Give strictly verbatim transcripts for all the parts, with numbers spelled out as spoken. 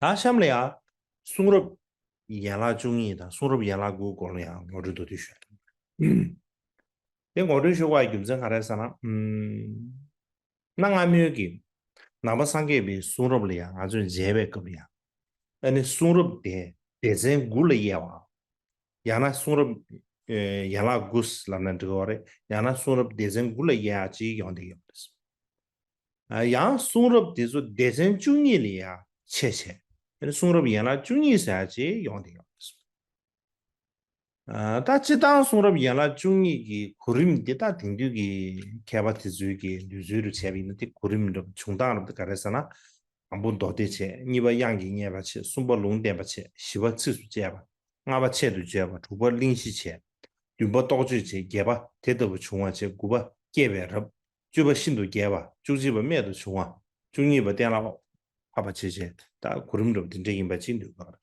ད་གཤམ་ལ་ཡང་གསུང་རབ་ཡན་ལག་བཅུ་གཉིས་དང་གསུང་རབ་ཡན་ལག་དགུའི་སྐོར་ལ་ཡང་ངོ་སྤྲོད་མདོར་བསྡུས་ཞུ། དེ་ངོ་སྤྲོད་ཞུ་བའི་རྒྱུ་མཚན་ག་རེ་ཟེར་ན། ཨུམ། གནའ་སྔ་མོའི་གི་ནང་པ་སངས་རྒྱས་པའི་གསུང་རབ་ལ་ཡང་ང་ཚོས་མཇལ་བའི་སྐབས་ལ་ཡང་། ཨ་ནི་གསུང་རབ་དེ་སྡེ་ཚན་དགུ་ལ་དབྱེ་བ། ཡང་ན་གསུང་རབ་ཨེ་ཡན་ལག་དགུ་ལབ་ན་འགྲིག་གི་རེད། ཡང་ན་གསུང་རབ་སྡེ་ཚན་དགུ་ལ་དབྱེ་བ་ཅིག་ཡོང་བསྡད་ཡོད་རེད། ཨ་ཡང་གསུང་རབ་དེ་ཚོ་སྡེ་ཚན་བཅུ་གཉིས་ལ་ཡང་ཕྱེ་བྱས། ཨ་ནི་གསུང་རབ་ཡན་ལག་བཅུ་གཉིས་ཟེར་ཡ་ཅིག་ཡོང་བསྡད་ཡོད་རེད། ཨ་ད་སྤྱིར་བཏང་གསུང་རབ་ཡན་ལག་བཅུ་གཉིས་ཀྱི་གོ་རིམ་འདི་ད་དེང་དུས་ཀྱི་མཁས་པ་དེ་ཚོའི་གི་འདོད་ཚུལ་རུ་བྱས་པ་ཡིན་ན། དེ་གོ་རིམ་འདྲ་བྱུང་སྟངས་རབ་དེ་ག་རེ་ཟེར་ན། དང་པོ་མདོ་སྡེ་བྱས། གཉིས་པ་དབྱངས་ཀྱིས་བསྙད་པ་བྱས། གསུམ་པ་ལུང་བསྟན་པ་བྱས། བཞི་པ་ཚིགས་སུ་བཅད་པ། ལྔ་པ་ཆེད་དུ་བརྗོད་པ། དྲུག་པ་གླེང་གཞི་བྱས། བདུན་པ་རྟོགས་བརྗོད་བྱས། བརྒྱད་པ་དེ་ལྟ་བུ་བྱུང་བ་བྱས། དགུ་པ་བསྐྱེད་པའི་རབས། བཅུ་པ་ཤིན་ཏུ་རྒྱས་པ། བཅུ་གཅིག་པ་རྨད་དུ་བྱུང་བ། བཅུ་གཉིས་པ་གཏན་ལ་ཕབ་པ་བྱས་བྱས། ད་གོ་རིམ་འདྲ་བོ་དེ་འདྲ་ཡིན་པ་ཅིག་འདོད་པ་རེད།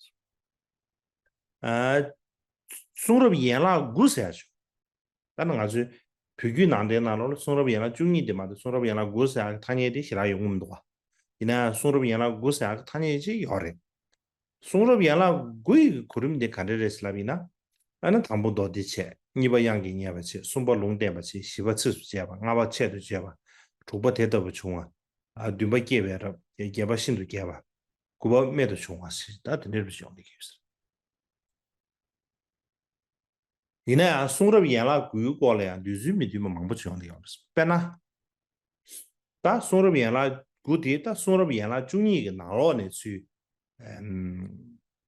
ཨ། གསུང་རབ་ཡན་ལག་དགུ་ཟེར་ཡ་བྱུང་། ད་ནི་ང་ཚོའི་བོད་བརྒྱུད་ནང་བསྟན་ནང་ལོགས་ལ་གསུང་རབ་ཡན་ལག་བཅུ་གཉིས་དེ་མ་གཏོགས། གསུང་རབ་ཡན་ལག་དགུ་ཟེར་ཡག་གི་ཐ་སྙད་དེ་ཞེ་དྲག་ཡོང་གི་མི་འདུག་བ། ཡིན་ན་ཡང་གསུང་རབ་ཡན་ལག་དགུ་ཟེར་ཡག་གི་ཐ་སྙད་ཅིག་ཡོད་རེད། གསུང་རབ་ཡན་ལག་དགུ་ཡི་གོ་རིམ་དེ་ག་འདྲ་རེད་ཟེར་ལབ་ཡིན་ན། ཨ་ནི་དང་པོ་མདོ་སྡེ་བྱས། གཉིས་པ་དབྱངས་ཀྱིས་བསྙད་པ་བྱས། གསུམ་པ་ལུང་བསྟན་པ་བྱས། བཞི་པ་ཚིགས་སུ་བཅད་པ། ལྔ་པ་ཆེད་དུ་བརྗོད་པ། དྲུག་པ་དེ་ལྟ་བུ་བྱུང་བ། ཨ། བདུན་པ་བསྐྱེད་པའི་རབས། བརྒྱད་པ་ཤིན་ཏུ་རྒྱས་པ། དགུ་པ་རྨད་དུ་བྱུང་བ་ཟེར། ད་དེ་འདྲ་ཡོང་བསྡད་ཀྱི་ཡོད་ཟེར། ཡིན་ན་ཡང་གསུང་རབ་ཡན་ལག་དགུའི་སྐོར་ལ་ཡང་འདོད་ཚུལ་མི་མཐུན་པ་མང་པོ་བྱུང་བསྡད་ཡོད་རེད། དཔེར་ན། ད་གསུང་རབ་ཡན་ལག་དགུ་དེ་ད་གསུང་རབ་ཡན་ལག་བཅུ་གཉིས་ཀྱི་ནང་ལོགས་ནས་ཚུར། ཨམ།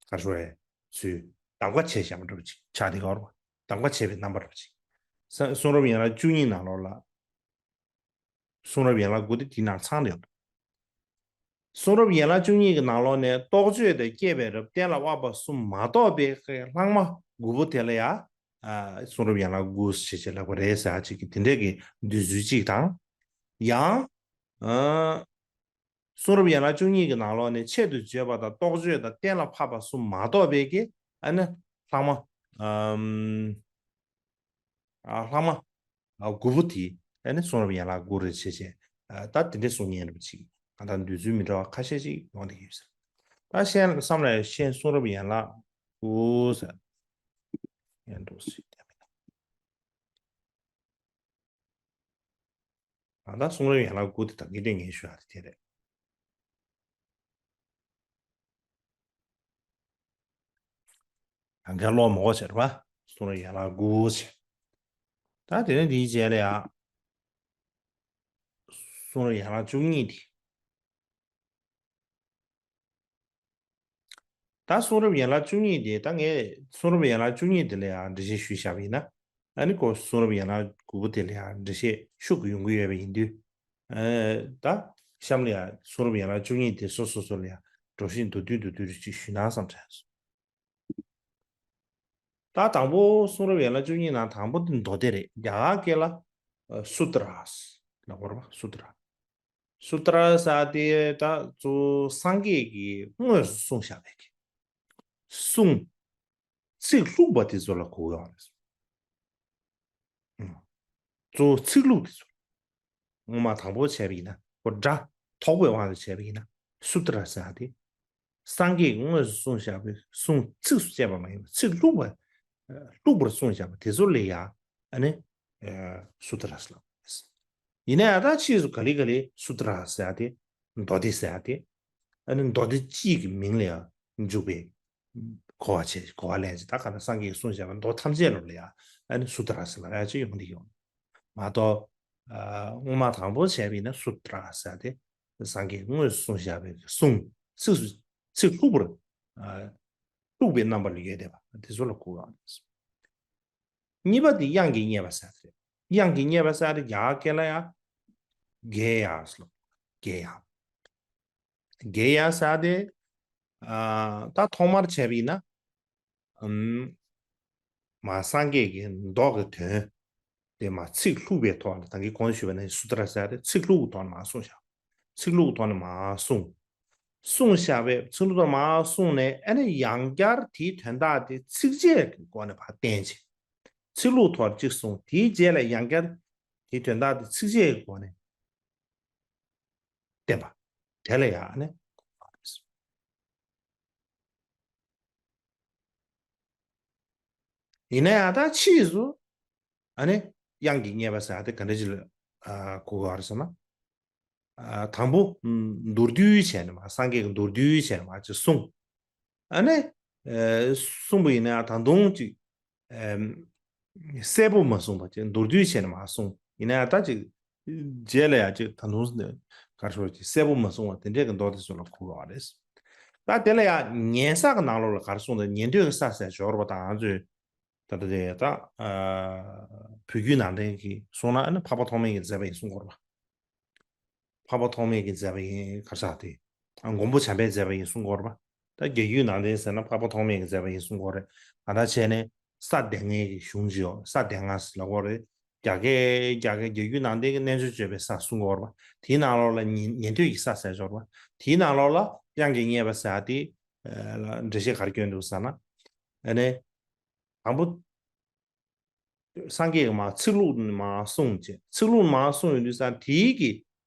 ག་རེ་ཟེར། ཚུར་གདམ་ག་བྱས་བཞག་པ་འདྲ་པོ་ཅིག་ཆགས་བསྡད་ཀྱི་ཡོད་རེད་པ། གདམ་ག་བྱས་པའི་རྣམ་པ་འདྲ་པོ་ཅིག། ས། གསུང་རབ་ཡན་ལག་བཅུ་གཉིས་ནང་ལོགས་ལ། གསུང་རབ་ཡན་ལག་དགུ་དེ་དེའི་ནང་ཚང་བསྡད་ཡོད། གསུང་རབ་ཡན་ལག་བཅུ་གཉིས་ཀྱི་ནང་ལོགས་ནས་རྟོགས་བརྗོད་དང་བསྐྱེད་པའི་རབས། གཏན་ལ་དབབ་པ་གསུམ་མ་གཏོགས་པའི་ལྷག་མ་དགུ་པོ་དེ་ལ་ཡང་། ཨ། གསུང་རབ་ཡན་ལག་དགུ་ཞེས་བྱས་ལབ་པ་རེད་ཟེར་ཡ་ཅིག་གི་དེ་འདྲས་ཀྱི་འདོད་ཚུལ་གཅིག་དང་། ཡང་། ཨ། གསུང་རབ་ཡན་ལག་བཅུ་གཉིས་ཀྱི་ནང་ལོགས་ནས་ཆེད་དུ་བརྗོད་པ་དང་རྟོགས་བརྗོད་དང་གཏན་ལ་ཕབ་པ་གསུམ་མ་གཏོགས་པའི་གི། ཨ་ནི་ལྷག་མ། ཨམ། ཨ། ལྷག་མ། ཨ། དགུ་པོ་དེ། ཨ་ནི་གསུང་རབ་ཡན་ལག་དགུ་རེད་བྱས་བྱས། ཨ། ད་དེ་འདྲས་གསུང་མཁན་འདྲ་པོ་ཅིག། ང་ད་འདོད་ཚུལ་མི་འདྲ་བ་ཁ་ཤས་ཤིག་ཡོང་བསྡད་ཀྱི་ཡོད་ཟེར། ད་གཞན་བསམ་ལ་གཞན་གསུང་རབ་ཡན་ལག་དགུ་ཟེར། ཡན་དུ་ཞིག་བསྟན་པ་དང་། ད་ལྟ་གསུང་རབ་ཡན་ལག་དགུ་དེ་ད་གིན་དེ་ངས་ཞུ་ཡ་དེ་དེ་རེད། ད་གིན་ཀློག་མ་དགོས་ཟེར་བ། གསུང་རབ་ཡན་ལག་དགུ་ཟེར། ད་དེ་ནས་དེའི་རྗེས་ལ་ཡང་། གསུང་རབ་ཡན་ལག་བཅུ་གཉིས་དེ། ད་གསུང་རབ་ཡན་ལག་བཅུ་གཉིས་དེ། ད་ངས་གསུང་རབ་ཡན་ལག་བཅུ་གཉིས་དེ་ལ་ཡང་འགྲེལ་བཤད་ཞུས་བཞག་པ་ཡིན་ན། ཨ་ནི་ཁོ་གསུང་རབ་ཡན་ལག་དགུ་པོ་དེ་ལ་ཡང་འགྲེལ་བཤད་ཤུགས་ཀྱིས་ཡོང་གི་ཡོད་པ་ཡིན་དུས། ཨ། ད་གཤམ་ལ་ཡང་གསུང་རབ་ཡན་ལག་བཅུ་གཉིས་དེ་སོ་སོ་སོ་ལ་ཡང་འགྲོ་བཞིན་མདོར་བསྡུས་མདོར་བསྡུས་རེ་ཅིག་ཞུས་ན་བསམ་དྲན་སོང་། ད་དང་པོ་གསུང་རབ་ཡན་ལག་བཅུ་གཉིས་ནང་དང་པོ་དེ་མདོ་སྡེ་རེད། རྒྱ་གར་སྐད་ལ། ཨ། སུ་ཏྲ་ལབ་ཀྱི་ཡོད་རེད་པ། སུ་ཏྲ། སུ་ཏྲ་ཟེར་དེ་ད་གཙོ་བོ་སངས་རྒྱས་ཀྱིས་དངོས་སུ་གསུངས་བཞག་པའི་གི་གསུང་། ཚིག་ལྷུག་པ་དེ་ཚོ་ལ་གོ་གི་ཡོད་རེད། ཨང་། གཙོ་བོ་ཚིག་ལྷུག་དེ་ཚོ། སྔོན་མ་དང་པོ་བྱས་པ་ཡིན་ན། ཁོ་སྒྲ་དོག་པའི་དབང་དུ་བྱས་པ་ཡིན་ན། སུ་ཏྲ་ཟེར་ཡ་དེ། སངས་རྒྱས་ཀྱིས་དངོས་སུ་གསུངས་བཞག་པའི་གསུང་ཚིགས་སུ་བཅད་པ་མ་ཡིན་པར་ཚིག་ལྷུག་པ། ལྷུག་པར་གསུངས་བཞག་པ་དེ་ཚོ་ལ་ཡ། ཨ་ནི། ཨ། སུ་ཏྲ་ཟེར་ལབ། ཡིན་ན་ཡང་ད་ཕྱིས་སུ་ག་ལེ་ག་ལེ་སུ་ཏྲ་ཟེར་ཡ་དེ། མདོ་སྡེ་ཟེར་ཡ་དེ། ཨ་ནི་མདོ་སྡེ་སྤྱིའི་གི་མིང་ལ་ཡང་འཇུག་པའི་གོ་བ་བྱས། གོ་བ་ལེན་བྱས། ད་ག་ལ་སངས་རྒྱས་ཀྱིས་གསུངས་བཞག་པ་མདོ་ཐམས་ཅད་ལ་ཡང་ཨ་ནི་སུ་ཏྲ་ཟེར་ལབ་ཡ་ཅིག་ཡོང་གི་ཡོད་མ་གཏོགས། ཨ། སྔོན་མ་དང་པོ་བྱས་པ་ཡིན་ན་སུ་ཏྲ་ཟེར་ཡ་དེ། སངས་རྒྱས་ཀྱིས་དངོས་སུ་གསུངས་བཞག་པའི་གསུང་ཚིགས་སུ། ཚིག་ལྷུག་པར། ཨ། ལྷུག་པའི་རྣམ་པ་ལ་ཡོད་བསྡད་པ་དེ་ཚོ་ལ་གོ་བ། གཉིས་པ་དེ་དབྱངས་ཀྱིས་བསྙད་པ་ཟེར་དེ་རེད། དབྱངས་ཀྱིས་བསྙད་པ་ཟེར་དེ་རྒྱ་གར་སྐད་ལ་ཡང་གྷེ་ཡ་ཟེར་ལབ། གྷེ་ཡ། གྷེ་ཡ་ཟེར་དེ། ཨ། ད་ཐོག་མར་བྱས་པ་ཡིན་ན། ཨམ། མ་སངས་རྒྱས་ཀྱིས་མདོ་གི་དོན་དེ་མ་ཚིག་ལྷུག་པའི་ཐོག་ལ། ད་གིན་གོང་དུ་ཞུས་པ་ནང་བཞིན་སུ་ཏྲ་ཟེར་དེ་ཚིག་ལྷུག་གི་ཐོག་ནས་མར་གསུངས་བཞག། ཚིག་ལྷུག་གི་ཐོག་ནས་མར་གསུངས། གསུངས་བཞག་པའི་ཚིག་ལྷུག་ཐོག་མར་གསུངས་ནས། ཨ་ནི་ཡང་བསྐྱར་དེའི་དོན་དག་དེ་ཚིགས་བཅད་ཀྱི་སྒོ་ནས་ཕར་བསྟན་བྱས། ཚིག་ལྷུག་ཐོག་གཅིག་གསུངས། དེའི་རྗེས་ལ་ཡང་བསྐྱར་དེའི་དོན་དག་དེ་ཚིགས་བཅད་ཀྱི་སྒོ་ནས་བསྟན་པ། དེ་ལ་ཡང་ཨ་ནི། ཡིན་ན་ཡང་ད་ཕྱིས་སུ་ཨ་ནི་དབྱངས་ཀྱིས་བསྙད་པ་ཟེར་ཡ་དེ་ག་འདྲ་ཅིག་ལ་ཨ་གོ་དགོས་པ་རེད་ཟེར་ན། ཨ་དང་པོ་མདོར་བསྡུས་བྱས་ནས་མ་སངས་རྒྱས་ཀྱི་མདོར་བསྡུས་བྱས་ནས་མ་ཅིག་གསུངས། ཨ་ནི་ཨ་གསུངས་པ་ཡིན་ན་ཡང་ད་དུང་ཅིག་ཨ་གསལ་པོ་མ་གསུངས་པ་ཅིག་མདོར་བསྡུས་བྱས་ནས་མ་གསུངས། ཡིན་ན་ཡང་ད་ཅིག་རྗེས་ལ་ཡང་ཅིག་ད་དུང་ག་རེ་ཟེར་ཅིག་གསལ་པོ་མ་གསུངས་པ་དེ་འདྲས་ཀྱི་མདོ་དེ་ཚོ་ལ་གོ་དགོས་པ་རེད། ད་དེ་ལ་ཡང་ཉན་ས་གི་ནང་ལོགས་ལ་ག་རེ་གསུངས་འདུག་ཉན་ཐོས་ཀྱི་ས་ཟེར་སྦྱོར་བ་དང་ང་ཚོས་ད་ལྟ་དེ་ད་ཨ་བོད་བརྒྱུད་ནང་བསྟན་གྱི་གསུང་ན་ཨ་ནི་འཕགས་པ་ཐོགས་མེད་ཀྱིས་མཛད་པ་ཡིན་གསུང་གི་ཡོད་རེད་པ། འཕགས་པ་ཐོགས་མེད་ཀྱིས་མཛད་པ་ཡིན་ག་རེ་ཟེར་དེ། ཨ་མགོན་པོ་བྱམས་པས་མཛད་པ་ཡིན་གསུང་གི་ཡོད་རེད་པ། ད་རྒྱ་བརྒྱུད་ནང་བསྟན་ཟེར་ན་འཕགས་པ་ཐོགས་མེད་ཀྱིས་མཛད་པ་ཡིན་གསུང་གི་ཡོད་རེད། ད་ལྟ་བྱས་ནས་ས་སྡེ་ལྔའི་གི་གཞུང་ཅིག་ཡོད། ས་སྡེ་ལྔ་ཟེར་ལབ་ཀྱི་ཡོད་རེད། རྒྱ་སྐད་རྒྱ་སྐད་རྒྱ་བརྒྱུད་ནང་བསྟན་གྱི་རྣལ་འབྱོར་སྤྱོད་པའི་ས་གསུང་གི་ཡོད་རེད་པ། དེའི་ནང་ལོགས་ལ་ཉན་ཉན་ཐོས་ཀྱི་ས་ཟེར་ཡོད་རེད་པ། དེའི་ནང་ལོགས་ལ་དབྱངས་ཀྱིས་བསྙད་པ་ཟེར་ཡ་དེ་ལ་འགྲེལ་བཤད་ག་རེ་བསྐྱོན་འདུག་ཟེར་ན། ཨ་ནི་དང་པོ་སངས་རྒྱས་ཀྱིས་མར་ཚིག་ལྷུག་མར་གསུངས་བྱས། ཚིག་ལྷུག་མར་གསུངས་ཡོང་དུས་ཙང་དེའི་གི་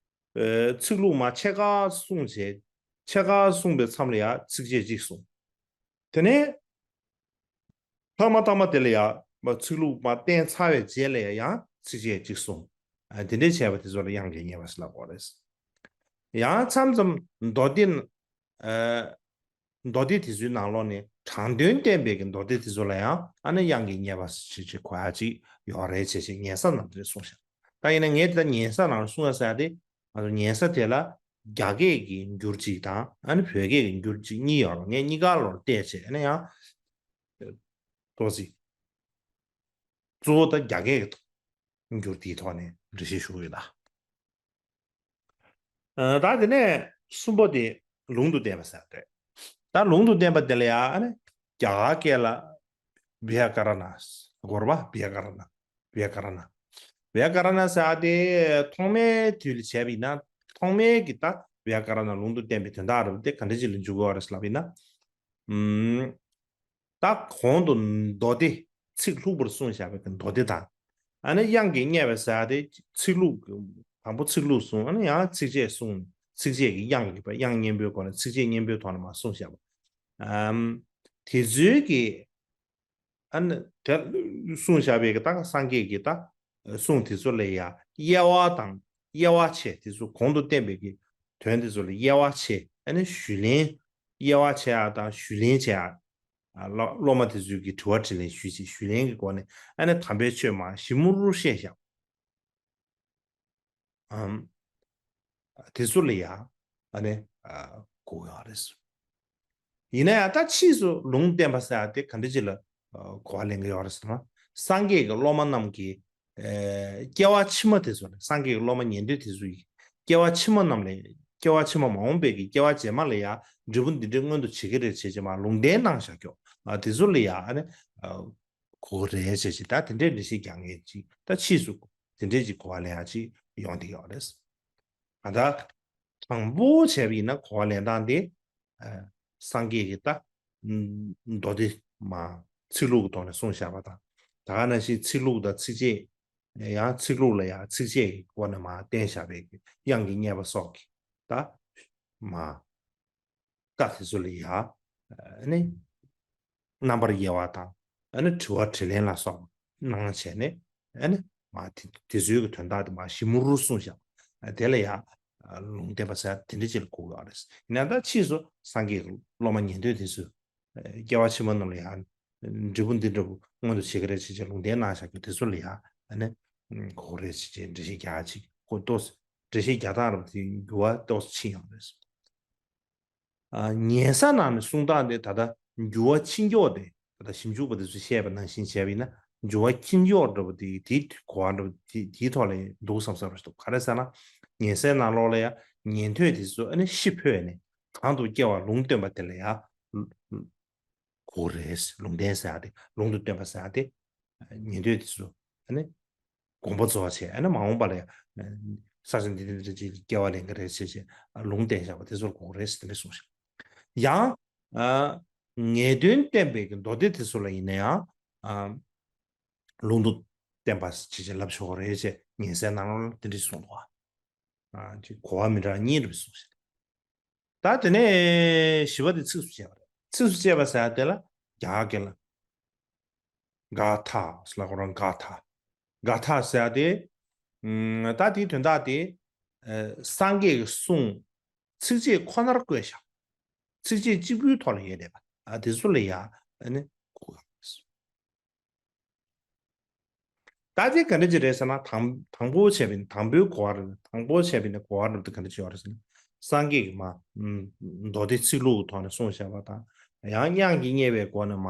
ཨ་ཚིག་ལྷུག་མར་ཕྱེད་ཀ་གསུངས་བྱས། ཕྱེད་ཀ་གསུངས་པའི་མཚམས་ལ་ཡང་ཚིགས་བཅད་གཅིག་གསུངས། དེ་ནས་ལྷག་མ་ལྟག་མ་དེ་ལ་ཡང་མར་ཚིག་ལྷུག་མར་བསྟན་ཚར་བའི་རྗེས་ལ་ཡང་ཚིགས་བཅད་གཅིག་གསུངས། ཨ་དེ་འདྲའི་བྱས་པ་དེ་ཚོ་ལ་དབྱངས་ཀྱིས་བསྙད་པ་ཟེར་ལབ་དགོས་རེད། ཡང་མཚམས་མཚམས་མདོ་སྡེ་ཨ་མདོ་སྡེ་དེ་ཚོའི་ནང་ལོགས་ནས་དྲང་དོན་བསྟན་པའི་གི་མདོ་སྡེ་དེ་ཚོ་ལ་ཡང་ཨ་ནི་དབྱངས་ཀྱིས་བསྙད་པ་ཞེས་བྱ་གོ་ཡ་ཅིག་ཡོད་རེད་ཅེས་བྱས་ཉན་ས་ནང་དེ་གསུངས་ཤག་ད་ཡིན་ན་ངས་དེ་ལྟར་ཉན་ས་ནང་གསུང་ཡ་ཟེར་ཡ་དེ་ང་ཚོ་ཉན་ས་དེ་ལ་རྒྱ་སྐད་ཀྱི་འགྱུར་གཅིག་དང་ཨ་ནི་བོད་སྐད་ཀྱི་འགྱུར་གཅིག་གཉིས་ཡོད་རེད། ངས་གཉིས་ཀ་ལོག་བལྟས་བྱས་ཨ་ནི་ཡང་ཏོག་ཙམ་གཙོ་བོ་ད་རྒྱ་སྐད་ཀྱི་འགྱུར་དེའི་ཐོག་ནས་འགྲེལ་བཤད་ཞུ་གི་ཡོད་ད། ཨ་ད་དེ་ནས་གསུམ་པོ་དེ་ལུང་དུ་བསྟན་པ་ཟེར་ཏེ། ད་ལུང་དུ་བསྟན་པ་དེ་ལ་ཡང་ཨ་ནི་རྒྱ་གར་སྐད་ལ་བྷྱ་ཀ་ར་ཎ་ཟེར་གོ་རེད་པ། བྷྱ་ཀ་ར་ཎ། བྷྱ་ཀ་ར་ཎ། བྷྱ་ཀ་ར་ཎ་ཟེར་ཏེ་ཐོག་མའི་དུས་ལ་བྱས་པ་ཡིན་ན་ཐོག་མའི་གི་ད་བྷྱ་ཀ་ར་ཎ་ལུང་དུ་བསྟན་པའི་དོན་དག་རེད་པ། དེ་ག་འདྲ་ཅིག་ལ་འཇུག་དགོས་པ་རེད་ཟེར་ལབ་པ་ཡིན་ན། ཨུམ། ད་གོང་དུ་མདོ་སྡེ་ཚིག་ལྷུག་པར་གསུངས་བཞག་པའི་མདོ་སྡེ་དང་། ཨ་ནི་དབྱངས་ཀྱིས་བསྙད་པ་ཟེར་ཡ་དེ་ཚིག་ལྷུག་དང་པོ་ཚིག་ལྷུག་གསུངས། ཨ་ནི་ཡང་ཚིགས་བཅད་གསུངས། ཚིགས་བཅད་ཀྱི་དབྱངས་ཀྱི་དབྱངས་སྙན་པོའི་སྒོ་ནས་ཚིགས་བཅད་སྙན་པོའི་ཐོག་ནས་མར་གསུངས་བཞག་པ། ཨམ། དེ་ཚོའི་གི་ཨ་ནི་དེ་གསུངས་བཞག་པའི་གི་ད་སངས་རྒྱས་ཀྱི་ད་གསུང་དེ་ཚོ་ལ་ཡ་དབྱེ་བ་དང་དབྱེ་བ་ཕྱེ། དེ་ཚོ་གོང་དུ་བསྟན་པའི་གི་དོན་དེ་ཚོ་ལ་དབྱེ་བ་ཕྱེ། ཨ་ནི་ཞུས་ལེན་དབྱེ་བ་ཕྱེ་ཡ་དང་ཞུས་ལེན་བྱེད་ཡ། ཨ་སློབ་སློབ་མ་དེ་ཚོས་ཀྱི་དྲི་བ་དྲིས་ལན་ཞུས་བྱས་ཞུས་ལེན་གྱི་སྒོ་ནས་ཨ་ནི་དམ་པའི་ཆོས་མར་ཞིབ་མོ་རུ་བཤད་བཞག་ཨམ། དེ་ཚོ་ལ་ཡང་ཨ་ནི་ཨ་གོ་ཡོད་རེད། ཡིན་ན་ཡང་ད་ཕྱིས་སུ་ལུང་བསྟན་པ་ཟེར་ཡ་དེ་ག་འདྲ་ཅིག་ལ་ཨ་གོ་བ་ལེན་གྱི་ཡོད་རེད་ཟེར་ན། སངས་རྒྱས་ཀྱི་སློབ་མ་རྣམས་ཀྱི་ཨེ་སྐྱེ་བ་ཕྱི་མ་དེ་ཚོ་ལ། སངས་རྒྱས་ཀྱི་སློབ་མ་ཉན་ཐོས་དེ་ཚོ་ཡི་སྐྱེ་བ་ཕྱི་མ་རྣམས་ལ། སྐྱེ་བ་ཕྱི་མ་མ་འོངས་པའི་གི་སྐྱེ་བ་རྗེས་མ་ལ་ཡང་འབྲས་བུ་འདི་འདྲའི་མངོན་དུ་བྱེད་ཀྱི་རེད་བྱས་བྱས་མར་ལུང་བསྟན་གནང་བཞག་ཀྱོག་ཨ་དེ་ཚོ་ལ་ཡང་ཨ་ནི་ཨ་གོ་རེད་བྱས་བྱས། ད་དེ་འདྲའི་འགྲེལ་བཤད་རྒྱག་མཁན་ཅིག་ད་ཕྱིས་སུ་དེ་འདྲའི་ཅིག་གོ་བ་ལེན་ཡ་ཅིག་ཡོང་བསྡད་ཡོད་རེད། ཨ་ད་དང་པོ་བྱས་པ་ཡིན་ན་གོ་བ་ལེན་སྟངས་དེ་ཨ་སངས་རྒྱས་ཀྱིས་ད་མདོ་སྡེ་མར་ཚིག་ལྷུག་གི་ཐོག་ནས་གསུངས་བཞག་པ་དང་། ད་ག་ནང་བཞིན་ཚིག་ལྷུག་དང་ཚིགས་བཅད། ཡང་ཚིག་ལྷུག་ལ་ཡང་ཚིགས་བཅད་ཀྱི་སྒོ་ནས་མར་བསྟན་བཞག་པའི་དབྱངས་ཀྱིས་བསྙད་པ་སོགས་ཀྱི་ད་མར་རྟགས་དེ་ཚོ་ལ་ཡང་ཨ་ནི་རྣམ་པར་དབྱེ་བ་དང་ཨ་ནི་དྲི་བ་དྲིས་ལན་ལ་སོགས་གནང་བྱས་ནས་ཨ་ནི་མར་དེ་དེ་ཚོའི་གི་དོན་དག་དེ་མར་ཞིབ་མོ་རུ་གསུངས་བཞག་དེ་ལ་ཡང་ལུང་བསྟན་པ་ཟེར་དེ་འདྲ་ཅིག་ལ་གོ་དགོས་རེད། ཡིན་ན་ད་ཕྱིས་སུ་སངས་རྒྱས་ཀྱི་སློབ་མ་ཉན་ཐོས་དེ་ཚོས་སྐྱེ་བ་ཕྱི་མ་རྣམས་ལ་ཡང་འབྲས་བུ་འདི་འདྲ་བོ་མངོན་དུ་བྱེད་ཀྱི་རེད་ཅེས་བྱས་ལུང་བསྟན་གནང་བཞག་རྒྱུ་དེ་ཚོ་ལ་ཡང་ཨ་ནི་གོ་རེད་ཅེས་བྱས་འགྲེལ་བཤད་རྒྱག་ཅིག་གོ་ཏོག་ཙམ་འགྲེལ་བཤད་རྒྱག་སྟངས་རབ་དེ་འགྱུར་བ་ཏོག་ཙམ་ཕྱིན་ཡོང་རེད། ཨ་ཉན་ས་ནང་ནས་གསུང་སྟངས་དེ་ད་ལྟ་འགྱུར་བ་ཕྱིན་ཀྱོག་དེ་ད་ལྟ་ཞིབ་འཇུག་པ་དེ་ཚོས་བཤད་པ་ནང་བཞིན་བྱས་པ་ཡིན་ན་འགྱུར་བ་ཕྱིན་ཀྱོག་འདྲ་བོ་དེ་དེའི་གོ་བ་འདྲ་བོ་དེ་དེའི་ཐོག་ལ་འདུག་བསམ་ས་རེད་འདུག་ག་རེ་ཟེར་ན་ཉན་སའི་ནང་ལོགས་ལ་ཡང་ཉན་ཐོས་དེ་ཚོ་ཨ་ནི་ཤི་འཕོས་ནས་གང་དུ་སྐྱེ་བ་ལུང་སྟོན་པ་དེ་ལ་ཡང་གོ་རེད། ལུང་བསྟན་ཟེར་ཡ་དེ་ལུང་དུ་སྟོན་པ་ཟེར་ཡ་དེ་ཉན་ཐོས་དེ་ཚོ་ཨ་ནི་དགོངས་པ་རྫོགས་བྱས་ཨ་ནི་མ་འོངས་པ་ལ་ཡང་ས་ཆ་འདི་འདི་འདི་ཅིག་སྐྱེ་བ་ལེན་གྱི་རེད་ཟེར་བྱས་ལུང་བསྟན་བཞག་པ་དེ་ཚོར་གོ་རེད་ཟེར་དེ་འདྲ་གསུངས་ཤག་ཡང་ཨ་ངེས་དོན་བསྟན་པའི་གི་མདོ་སྡེ་དེ་ཚོ་ལ་ཡིན་ན་ཡང་ཨ་ལུང་དུ་བསྟན་པ་ཅིག་ཅིག་ལབ་ཆོག་རེད་ཅེས་ཉན་སའི་ནང་ལོགས་ལ་དེ་འདྲ་གསུངས་འདུག་ཨ་ཅིག་གོ་བ་མི་འདྲ་གཉིས་འདྲ་གསུངས་ཤག་ད་དེ་ནས་བཞི་པ་དེ་ཚིགས་སུ་བཅད་པ་རེད། ཚིགས་སུ་བཅད་པ་ཟེར་ཡ་དེ་ལ་རྒྱ་གར་སྐད་ལ་ ག་ཐ་ཟེར་ལབ་དགོས་རེད། ག་ཐ། ག་ཐ་ཟེར་ཡ་དེ། ཨུམ། ད་དེའི་དོན་དག་དེ། ཨ། སངས་རྒྱས་ཀྱི་གསུང་། ཚིགས་བཅད་ཁོ་ནར་བཀོད་བཞག་ཚིགས་བཅད་གཅིག་པུའི་ཐོག་ལ་ཡོད་བསྡད་པ། ཨ། དེ་ཚོ་ལ་ཡ། ཨ་ནི། གོ་དགོས། ད་དེ་ག་འདྲ་ཅིག་རེད་ཟེར་ན། དང་དང་པོ་བྱས་པ་ཡིན། དང་པོའི་གོ་བ་རེད། དང་པོ་བྱས་པ་ཡིན་ན་གོ་བ་རབ་ཏུ་ག་འདྲ་ཅིག་ཡོད་རེད་ཟེར་ན། སངས་རྒྱས་ཀྱིས་མ། ཨུམ། མདོ་སྡེ་ཚིག་ལྷུག་གི་ཐོག་ནས་གསུངས་བཞག་པ་དང་། ཡང་དབྱངས་ཀྱིས་བསྙད་པའི་སྒོ་ནས་མ།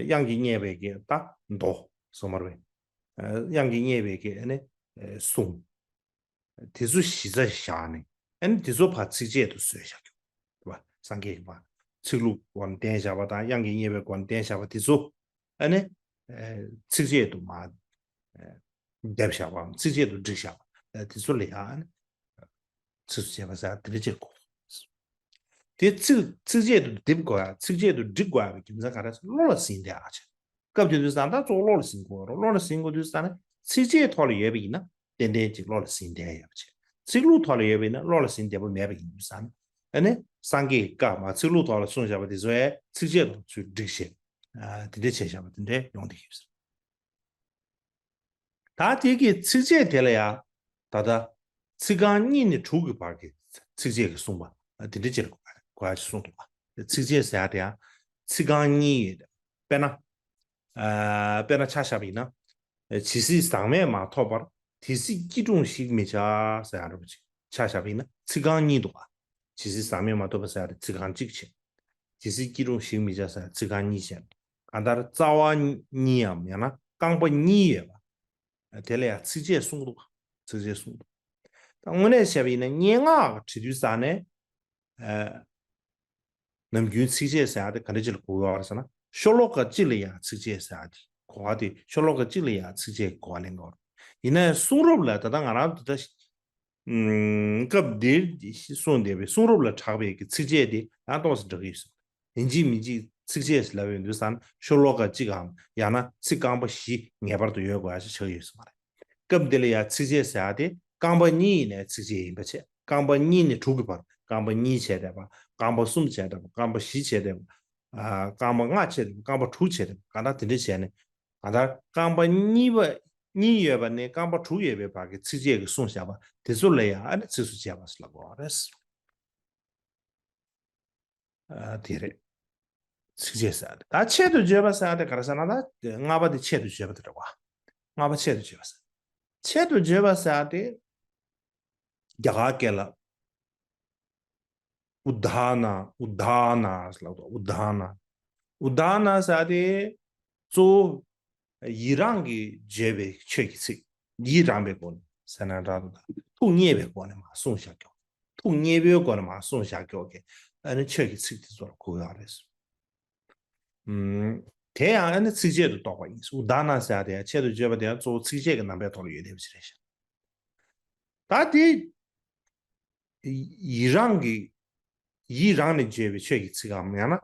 དབྱངས་ཀྱིས་བསྙད་པའི་གི་ད་མདོ་གསུངས་པ་རེད། དབྱངས་ཀྱིས་བསྙད་པའི་གི་ཨ་ནི་གསུང་། དེ་ཚོ་གཞི་རྩ་བཞག་ནས། ཨ་ནི་དེ་ཚོ་ཕར་ཚིགས་བཅད་དུ་བཟོས་བཞག་རྒྱུ། རེད་པ། སངས་རྒྱས་ཀྱིས་མ་ཚིག་ལྷུག་སྒོ་ནས་བསྟན་བཞག་པ་དང་། དབྱངས་ཀྱིས་བསྙད་པའི་སྒོ་ནས་བསྟན་བཞག་པ་དེ་ཚོ། ཨ་ནི། ཨ། ཚིགས་བཅད་དུ་མ། ཨ། བསྡེབས་བཞག་པའམ་ཚིགས་བཅད་དུ་བསྒྲིགས་བཞག་པ། ཨ། དེ་ཚོ་ལ་ཡང་། ཨ་ནི། ཚིགས་སུ་བཅད་པ་ཟེར་དེ་འདྲ་བྱེད་དགོས། དེ་ཚིགས་ཚིགས་བཅད་དུ་བསྒྲིགས་དགོས་ཡ། ཚིགས་བཅད་དུ་བསྒྲིགས་དགོས་ཡ་གི་རྒྱུ་མཚན་ག་རེ་ཟེར། བློ་ལ་ཟིན་བསྡད་ཨ་ཆེ། སྐབས་དེ་དུས་ཙང་ད་གཙོ་བོ་བློ་ལ་ཟིན་དགོས་རེད། བློ་ལ་ཟིན་དགོས་དུས་ཙང་ནི་ཚིགས་བཅད་ཐོག་ལ་ཡོད་པ་ཡིན་ན་ཏན་ཏན་ཅིག་བློ་ལ་ཟིན་བསྡད་ཡོད་པ་བྱས། ཚིག་ལྷུག་ཐོག་ལ་ཡོད་པ་ཡིན་ན་བློ་ལ་ཟིན་བསྡད་པ་མེད་པ་ཡིན་དུས་ཙང་ནི། ཨ་ནི་སངས་རྒྱས་ཀྱི་བཀའ་མ་ཚིག་ལྷུག་ཐོག་ལ་གསུངས་བཞག་པ་དེ་ཚོ་ཡང་ཚིགས་བཅད་ཐོག་ཚུར་བསྒྲིགས་བྱས། ཨ། དེ་འདྲ་བྱས་བཞག་པ་དེ་འདྲ་ཡོང་བསྡད་ཡོད་ཟེར། ད་དེ་གི་ཚིགས་བཅད་དེ་ལ་ཡང་ད་ལྟ་ཚིག་རྐང་གཉིས་ནས་དྲུག་གི་བར་གྱི་ཚིགས་བཅད་ཀྱི་གསུངས་པ། ཨ། དེ་འདྲ་ཅིག་ལ་གོ་ཡ་ཅིག་གསུངས་འདུག་པ། ཚིགས་བཅད་ཟེར་ཡ་དེ་ཡང་ཚིག་རྐང་གཉིས་ཡོད། དཔེར་ན། ཨ། དཔེར་ན་ཆ་བཞག་པ་ཡིན་ན། ཇི་སྲིད་ཟག་མེད་མ་ཐོབ་པར། དེ་སྲིད་སྐྱིལ་ཀྲུང་ཞིག་མི་བྱ་ཟེར་ཡ་འདྲ་པོ་ཅིག་ཆ་བཞག་པ་ཡིན་ན་ཚིག་རྐང་གཉིས་འདུག་པ། ཇི་སྲིད་ཟག་མེད་མ་ཐོབ་པར་ཟེར་ཡ་དེ་ཚིག་རྐང་གཅིག་བྱས། དེ་སྲིད་སྐྱིལ་ཀྲུང་ཞིག་མི་བྱ་ཟེར་ཡ་ཚིག་རྐང་གཉིས་བྱས། གང་ལྟར་རྩ་བ་གཉིས་ཡམ་ཡང་ན་རྐང་པ་གཉིས་ཡོད་པ། དེ་ལ་ཡང་ཚིགས་བཅད་གསུངས་འདུག་ཚིགས་བཅད་གསུངས་འདུག་ད་དངོས་གནས་བྱས་པ་ཡིན་ན་སྙན་ངག་གི་བྲིས་དུས་ཙང་ནས། ཨ། ནམ་རྒྱུན་ཚིགས་བཅད་ཟེར་ཡ་དེ་ག་འདྲ་ཅིག་ལ་གོ་གི་ཡོད་རེད་ཟེར་ན། ཤོ་ལོ་ཀ་གཅིག་ལ་ཡང་ཚིགས་བཅད་ཟེར་ཡ་དེ་གོ་བ་དེ། ཤོ་ལོ་ཀ་གཅིག་ལ་ཡང་ཚིགས་བཅད་གོ་བ་ལེན་གྱི་ཡོད་རེད། ཡིན་ན་ཡང་གསུང་རབ་ལ་ད་ལྟ་ང་རང་ད་ལྟ། ཨུམ། སྐབས་འདིར་གསུངས་བསྡད་པའི་གསུང་རབ་ལ་གྲགས་པའི་གི་ཚིགས་བཅད་དེ་ཡང་ཏོག་ཙམ་འདྲ་གི་ཡོད་ས་རེད། ཡིན་གཅིག་མིན་གཅིག་ཚིགས་བཅད་ལབ་ཡོང་དུས་ཙང་ཤོ་ལོ་ཀ་གཅིག་གམ་ཡང་ན་ཚིག་རྐང་པ་བཞི་ངེས་པར་དུ་ཡོད་དགོས་ཡ་ཞིག་ཆགས་ཀྱི་ཡོད་ས་མ་རེད། སྐབས་འདི་ལ་ཡང་ཚིགས་བཅད་ཟེར་ཡ་དེ་རྐང་པ་གཉིས་ནས་ཚིགས་བཅད་ཡིན་པ་བྱས། རྐང་པ་གཉིས་ནས་དྲུག་གི་བར། རྐང་པ་གཉིས་བྱས་བསྡད་པ། རྐང་པ་གསུམ་བྱས་བསྡད་པ། རྐང་པ་བཞི་བྱས་བསྡད་པ། ཨ། རྐང་པ་ལྔ་བྱས་བསྡད་པ། རྐང་པ་དྲུག་བྱས་བསྡད་པ། གང་ལྟར་དེ་འདྲ་བྱས་ནས། གང་ལྟར་རྐང་པ་གཉིས་པ། གཉིས་ཡོད་པ་ནས་རྐང་པ་དྲུག་ཡོད་པའི་བར་གྱི་ཚིགས་བཅད་ཀྱི་གསུངས་བཞག་པ་དེ་ཚོ་ལ་ཡང་ཨ་ནི་ཚིགས་སུ་བཅད་པ་ཟེར་ལབ་དགོས་པ་རེད། ཨ། དེ་རེད། ཚིགས་བཅད་ཟེར་ཡ་དེ། ད་ཆེད་དུ་བརྗོད་པ་ཟེར་ཡ་དེ་ག་རེ་ཟེར་ན། ད་ལྔ་པ་དེ་ཆེད་དུ་བརྗོད་པ་དེ་རེད་པ། ལྔ་པ་ཆེད་དུ་བརྗོད་པ་ཟེར། ཆེད་དུ་བརྗོད་པ་ཟེར་ཡ་དེ། རྒྱ་གར་སྐད་ལ་ཨུ་དཱ་ན། ཨུ་དཱ་ན་ཟེར་ལབ་དོ། ཨུ་དཱ་ན། ཨུ་དཱ་ན་ཟེར་ཡ་དེ་གཙོ་བོ་ཡི་རང་གིས་བརྗོད་པའི་ཆོས་ཀྱི་ཚིག་ཡི་རང་བའི་སྒོ་ནས་ཟེར་ན་འདྲ་འདུག་ད་ཐུགས་མཉེས་པའི་སྒོ་ནས་མར་གསུངས་བཞག་རྒྱུ། ཐུགས་མཉེས་པོའི་སྒོ་ནས་མར་གསུངས་བཞག་རྒྱུ་གི་ཨ་ནི་ཆོས་ཀྱི་ཚིག་དེ་ཚོ་ལ་གོ་ཡག་རེད། ཨུམ། དེ་ཡང་ཨ་ནི་ཚིགས་བཅད་དུ་གཏོགས་པ་ཡིན། ཨུ་དཱ་ན་ཟེར་ཡ་དེ་ཡང་ཆེད་དུ་བརྗོད་པ་དེ་ཡང་གཙོ་བོ་ཚིགས་བཅད་ཀྱི་རྣམ་པའི་ཐོག་ལ་ཡོད་བསྡད་པ་ཞིག་རེད་ཤག་ད་དེ་ཡི་རང་གི། ཡི་རང་ནས་བརྗོད་པའི་ཆོས་ཀྱི་ཚིག་གམ་ཡང་ན་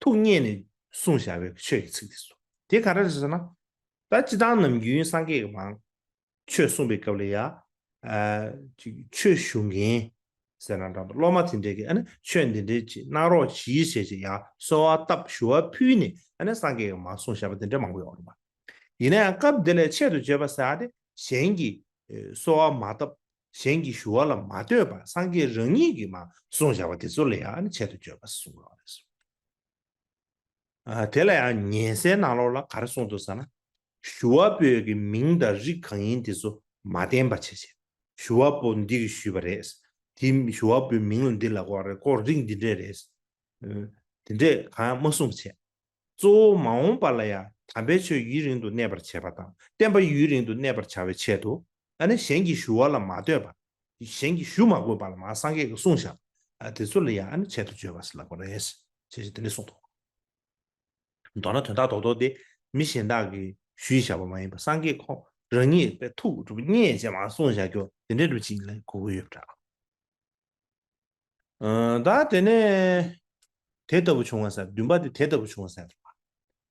ཐུགས་མཉེས་ནས་གསུངས་བཞག་པའི་ཆོས་ཀྱི་ཚིག་དེ་ཚོ་དེ་ག་རེ་རེད་ཟེར་ན། ད་སྤྱིར་བཏང་ནམ་རྒྱུན་སངས་རྒྱས་ཀྱིས་མར་ཆོས་གསུངས་པའི་སྐབས་ལ་ཡ། ཨ། ཅིག་ཆོས་ཞུ་མཁན་ཟེར་ན་འདྲ་འདུག་སློབ་མ་དེ་འདྲས་ཀྱིས་ཨ་ནི་ཆོས་འདི་འདྲས་ཅིག་གནང་རོགས་གྱིས་ཞེས་ཅིག་ཡ་གསོལ་བ་བཏབ་ཞུ་བ་ཕུལ་ནས་ཨ་ནི་སངས་རྒྱས་ཀྱིས་མར་གསུངས་བཞག་པ་དེ་འདྲས་མང་པོ་ཡོད་རེད་པ། ཡིན་ན་ཡང་སྐབས་འདི་ལ་ཆེད་དུ་བརྗོད་པ་ཟེར་ཡ་དེ་གཞན་གྱིས་གསོལ་བ་མ་བཏབ། གཞན་གྱིས་ཞུ་བ་ལ་མ་ལྟོས་པར་སངས་རྒྱས་རང་ཉིད་ཀྱིས་མར་གསུངས་བཞག་པ་དེ་ཚོ་ལ་ཡང་ཨ་ནི་ཆེད་དུ་བརྗོད་པ་གསུངས་ཡོད་རེད། ཨ། དེ་ལ་ཡང་ཉན་གསན་ནང་ལོགས་ལ་ག་རེ་གསུངས་འདུག་ཟེར་ན། ཞུ་བ་པོའི་གི་མིང་དང་རིགས་གང་ཡིན་དེ་ཚོ་མ་བསྟན་པ་བྱས་བྱས། ཞུ་བ་པོ་འདི་གིས་ཞུས་པ་རེད། དེ་ཞུ་བ་པོའི་མིང་ལ་འདི་ལབ་དགོས་རེད། ཁོ་རིགས་འདི་འདྲས་རེད། ཨ། དེ་འདྲས་གང་ཡང་མ་གསུངས་པ་བྱས། གཙོ་བོ་མ་འོངས་པ་ལ་ཡང་དམ་པའི་ཆོས་ཡུན་རིང་དུ་གནས་པར་བྱེད་པ་དང་བསྟན་པ་ཡུན་རིང་དུ་གནས་པར་བྱ་བའི་ཆེད་དུ། ཨ་ནི་གཞན་གྱིས་ཞུ་བ་ལ་མ་ལྟོས་པར། གཞན་གྱིས་ཞུ་མ་དགོས་པ་ལ་མར་སངས་རྒྱས་ཀྱིས་གསུངས་བཞག་ཨ། དེ་ཚོ་ལ་ཡང་ཨ་ནི་ཆེད་དུ་བརྗོད་པ་ཟེར་ལབ་དགོས་རེད། ཅེས་བྱས་དེ་འདྲས་གསུངས་འདུག་མདོར་ན་དོན་དག་རྡོག་རྡོག་དེ་མི་གཞན་དག་གིས་ཞུས་བཞག་པ་མ་ཡིན་པར་སངས་རྒྱས་ཁོང་རང་ཉིད་པའི་ཐུགས་སྒྲུབ་མཉེས་བྱས་མར་གསུངས་བཞག་རྒྱུ་དེ་འདྲས་སྒྲུབ་ཅིག་ལ་གོ་གི་ཡོད་པ་འདྲ། ཨ། ད་དེ་ནས་དེ་ལྟ་བུ་བྱུང་བ་ཟེར། བདུན་པ་དེ་དེ་ལྟ་བུ་བྱུང་བ་ཟེར།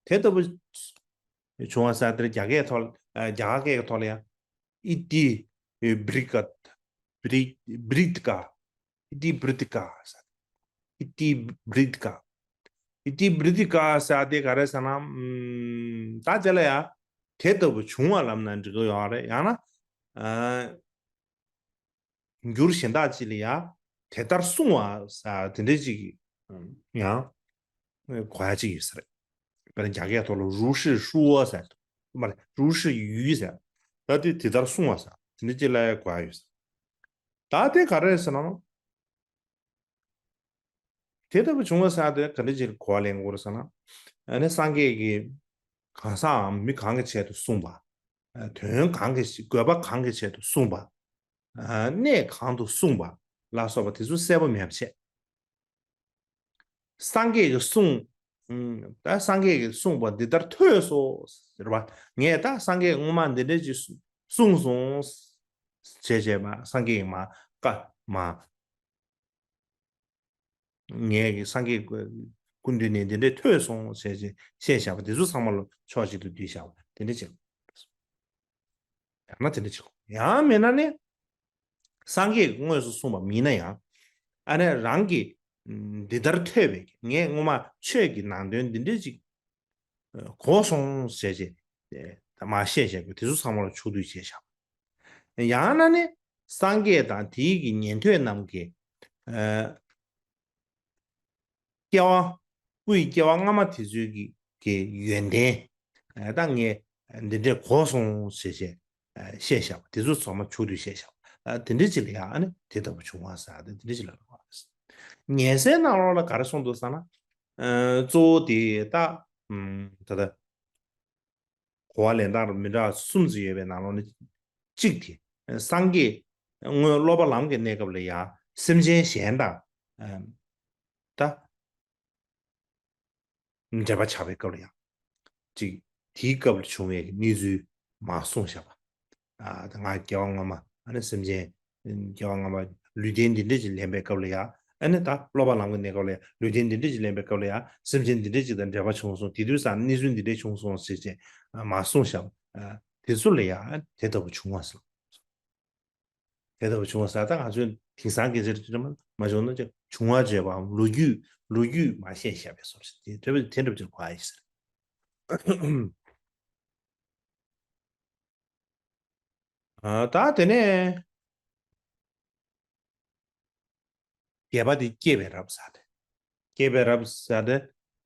དེ་ལྟ་བུ་བྱུང་བ་ཟེར་དེར་རྒྱ་སྐད་ཐོག་ཨ། རྒྱ་གར་སྐད་ཀྱི་ཐོག་ལ་ཡང་ཨི་ཏི་བྲི་ཀ། བྲི་བྲི་ཀ། ཨི་ཏི་བྲི་ཀ་ཟེར། ཨི་ཏི་བྲི་ཀ། ཨི་ཏི་བྲི་ཏི་ཀ་ཟེར་དེ་ག་རེ་ཟེར་ན། ཨམ། ད་དེ་ལ་ཡ་དེ་ལྟ་བུ་བྱུང་བ་ལབ་ན་འགྲིག་གི་ཡོད་རེད། ཡང་ན། ཨ། འགྱུར་གཞན་དག་ཅིག་ལ་ཡ་དེ་ལྟར་གསུངས་པ་ཟེར་དེ་འདྲ་ཅིག་ཡང་གོ་ཡ་ཅིག་ཡོད་ས་རེད། དཔེར་ན་རྒྱ་སྐད་ཐོག་ལ་如是说ཟེར། མ་རེད། 如是语ཟེར། ད་དེ་དེ་ལྟར་གསུངས་པ་ཟེར་དེ་འདྲ་ཅིག་ལ་ཡ་གོ་ཡ་ཡོད་ས། ད་དེ་ག་རེ་ཟེར་ན། དེ་ལྟ་བུ་བྱུང་བ་ཟེར་དེ་ག་འདྲ་ཅིག་གོ་བ་ལེན་དགོས་རེད་ཟེར་ན། ཨ་ནི་སངས་རྒྱས་ཀྱིས་གང་ཟག་གམ་མི་གང་གི་ཆེད་དུ་གསུངས་པ། དོན་གང་གི་དགོས་པ་གང་གི་ཆེད་དུ་གསུངས་པ། གནས་གང་དུ་གསུངས་པ་ལ་སོགས་པ་དེ་ཚོ་གསལ་པོ་མེད་པ་བྱས། སངས་རྒྱས་ཀྱིས་གསུངས། ཨུམ། ད་སངས་རྒྱས་ཀྱིས་གསུངས་པ་འདི་ལྟར་ཐོས་སོ་ཟེར་བ། ངས་ད་སངས་རྒྱས་སྔོན་མ་འདི་འདྲ་ཅིག་གསུངས་སོང་ཟེར་བྱས་མ་སངས་རྒྱས་ཀྱིས་མ་བཀའ་མ། ངས་ཀྱི་སངས་རྒྱས་སྐུ་མདུན་ནས་འདི་འདྲས་ཐོས་སོང་ཟེར་བྱས་བཤད་བཞག་པ་དེ་ཚོ་ཚང་མ་ལ་ཕྱོགས་གཅིག་ཏུ་བསྡུས་བཞག་པ་དེ་འདྲ་ཅིག་ཡང་ན་དེ་འདྲ་ཅིག་ཡང་མིན་ན་ནི། སངས་རྒྱས་ཀྱིས་དངོས་སུ་གསུངས་པ་མིན་ན་ཡང་། ཨ་ནི་རང་གིས་འདི་ལྟར་ཐོས་པས་ངས་སྔོན་མ་ཆོས་ཀྱི་ནང་དོན་འདི་འདྲ་ཅིག་གོ་སོང་ཟེར་བྱས་ད་མར་བཤད་བཞག་པ་དེ་ཚོ་ཚང་མ་ལ་ཕྱོགས་བསྡུས་བྱས་བཞག་ཡང་ན་ནི་སངས་རྒྱས་དང་དེའི་གི་ཉན་ཐོས་རྣམས་ཀྱི། ཨ། སྐྱེ་བ། སྐུའི་སྐྱེ་བ་སྔ་མ་དེ་ཚོའི་གི་གི་ཡོན་ཏན། ཨ། ད་ངས་འདི་འདྲས་གོ་སོང་ཟེར་བྱས། ཨ། བཤད་བཞག་པ་དེ་ཚོ་ཚང་མ་ཕྱོགས་བསྡུས་བཤད་བཞག་པ། ཨ། དེ་འདྲ་ཅིག་ལ་ཡང་ཨ་ནི་དེ་ལྟ་བུ་བྱུང་བ་ཟེར་ཏེ་དེ་འདྲ་ཅིག་ལ་ལབ་པ་རེད། ཉན་སའི་ནང་ལོགས་ལ་ག་རེ་གསུངས་འདུག་ཟེར་ན། ཨ། གཙོ་བོ་དེ་ད། ཨམ། ད་ལྟ། གོ་བ་ལེན་སྟངས་མི་འདྲ་བ་གསུམ་ཙམ་ཡོད་པའི་ནང་ལོགས་ནས་གཅིག་དེ། སངས་རྒྱས་སྔོན་སློབ་པ་ལམ་གྱི་གནས་སྐབས་ལ་ཡང་སེམས་ཅན་གཞན་དང་། ཨ། ད། འབྲེལ་བ་ཆགས་པའི་སྐབས་ལ་ཡང་། གཅིག་དེའི་སྐབས་ལ་བྱུང་བའི་གནས་ཚུལ་མར་གསུངས་བཞག་པ། ཨ། ད་ང་སྐྱེ་བ་སྔ་མ་ཨ་ནི་སེམས་ཅན། སྐྱེ་བ་སྔ་མ་ལུས་རྟེན་འདི་འདྲ་ཅིག་ལེན་པའི་སྐབས་ལ་ཡང་། ཨ་ནི་ད་སློབ་པ་ལམ་གྱི་གནས་སྐབས་ལ་ཡང་ལུས་རྟེན་འདི་འདྲ་ཅིག་ལེན་པའི་སྐབས་ལ་ཡང་སེམས་ཅན་འདི་འདྲ་ཅིག་དང་འབྲེལ་བ་བྱུང་སོང་། དེ་དུས་ཙམ་གནས་ཚུལ་འདི་འདྲ་བྱུང་སོང་ཟེར་བྱས་མར་གསུངས་བཞག་པ། དེ་ཚོ་ལ་ཡང་དེ་ལྟ་བུ་བྱུང་བ་ཟེར། དེ་ལྟ་བུ་བྱུང་བ་ཟེར། ད་ང་ཚོས་དེང་སང་སྐད་ཆ་རེད་མ་བྱུང་ན་བྱུང་བ་བརྗོད་པའམ་ལོ་རྒྱུས་ལོ་རྒྱུས་མ་བཤད་བཞག་པའི་བཟོ་འདྲ་ཞིག་དེ་འདྲ་བའི་དེ་འདྲ་བ་ཅིག་གོ་ཡ་ཡིན་ཟེར། ཨ། ད་དེ་ནས་བརྒྱད་པ་དེ་སྐྱེས་པའི་རབས་ཟེར་ཏེ། སྐྱེས་པའི་རབས་ཟེར་ཏེ།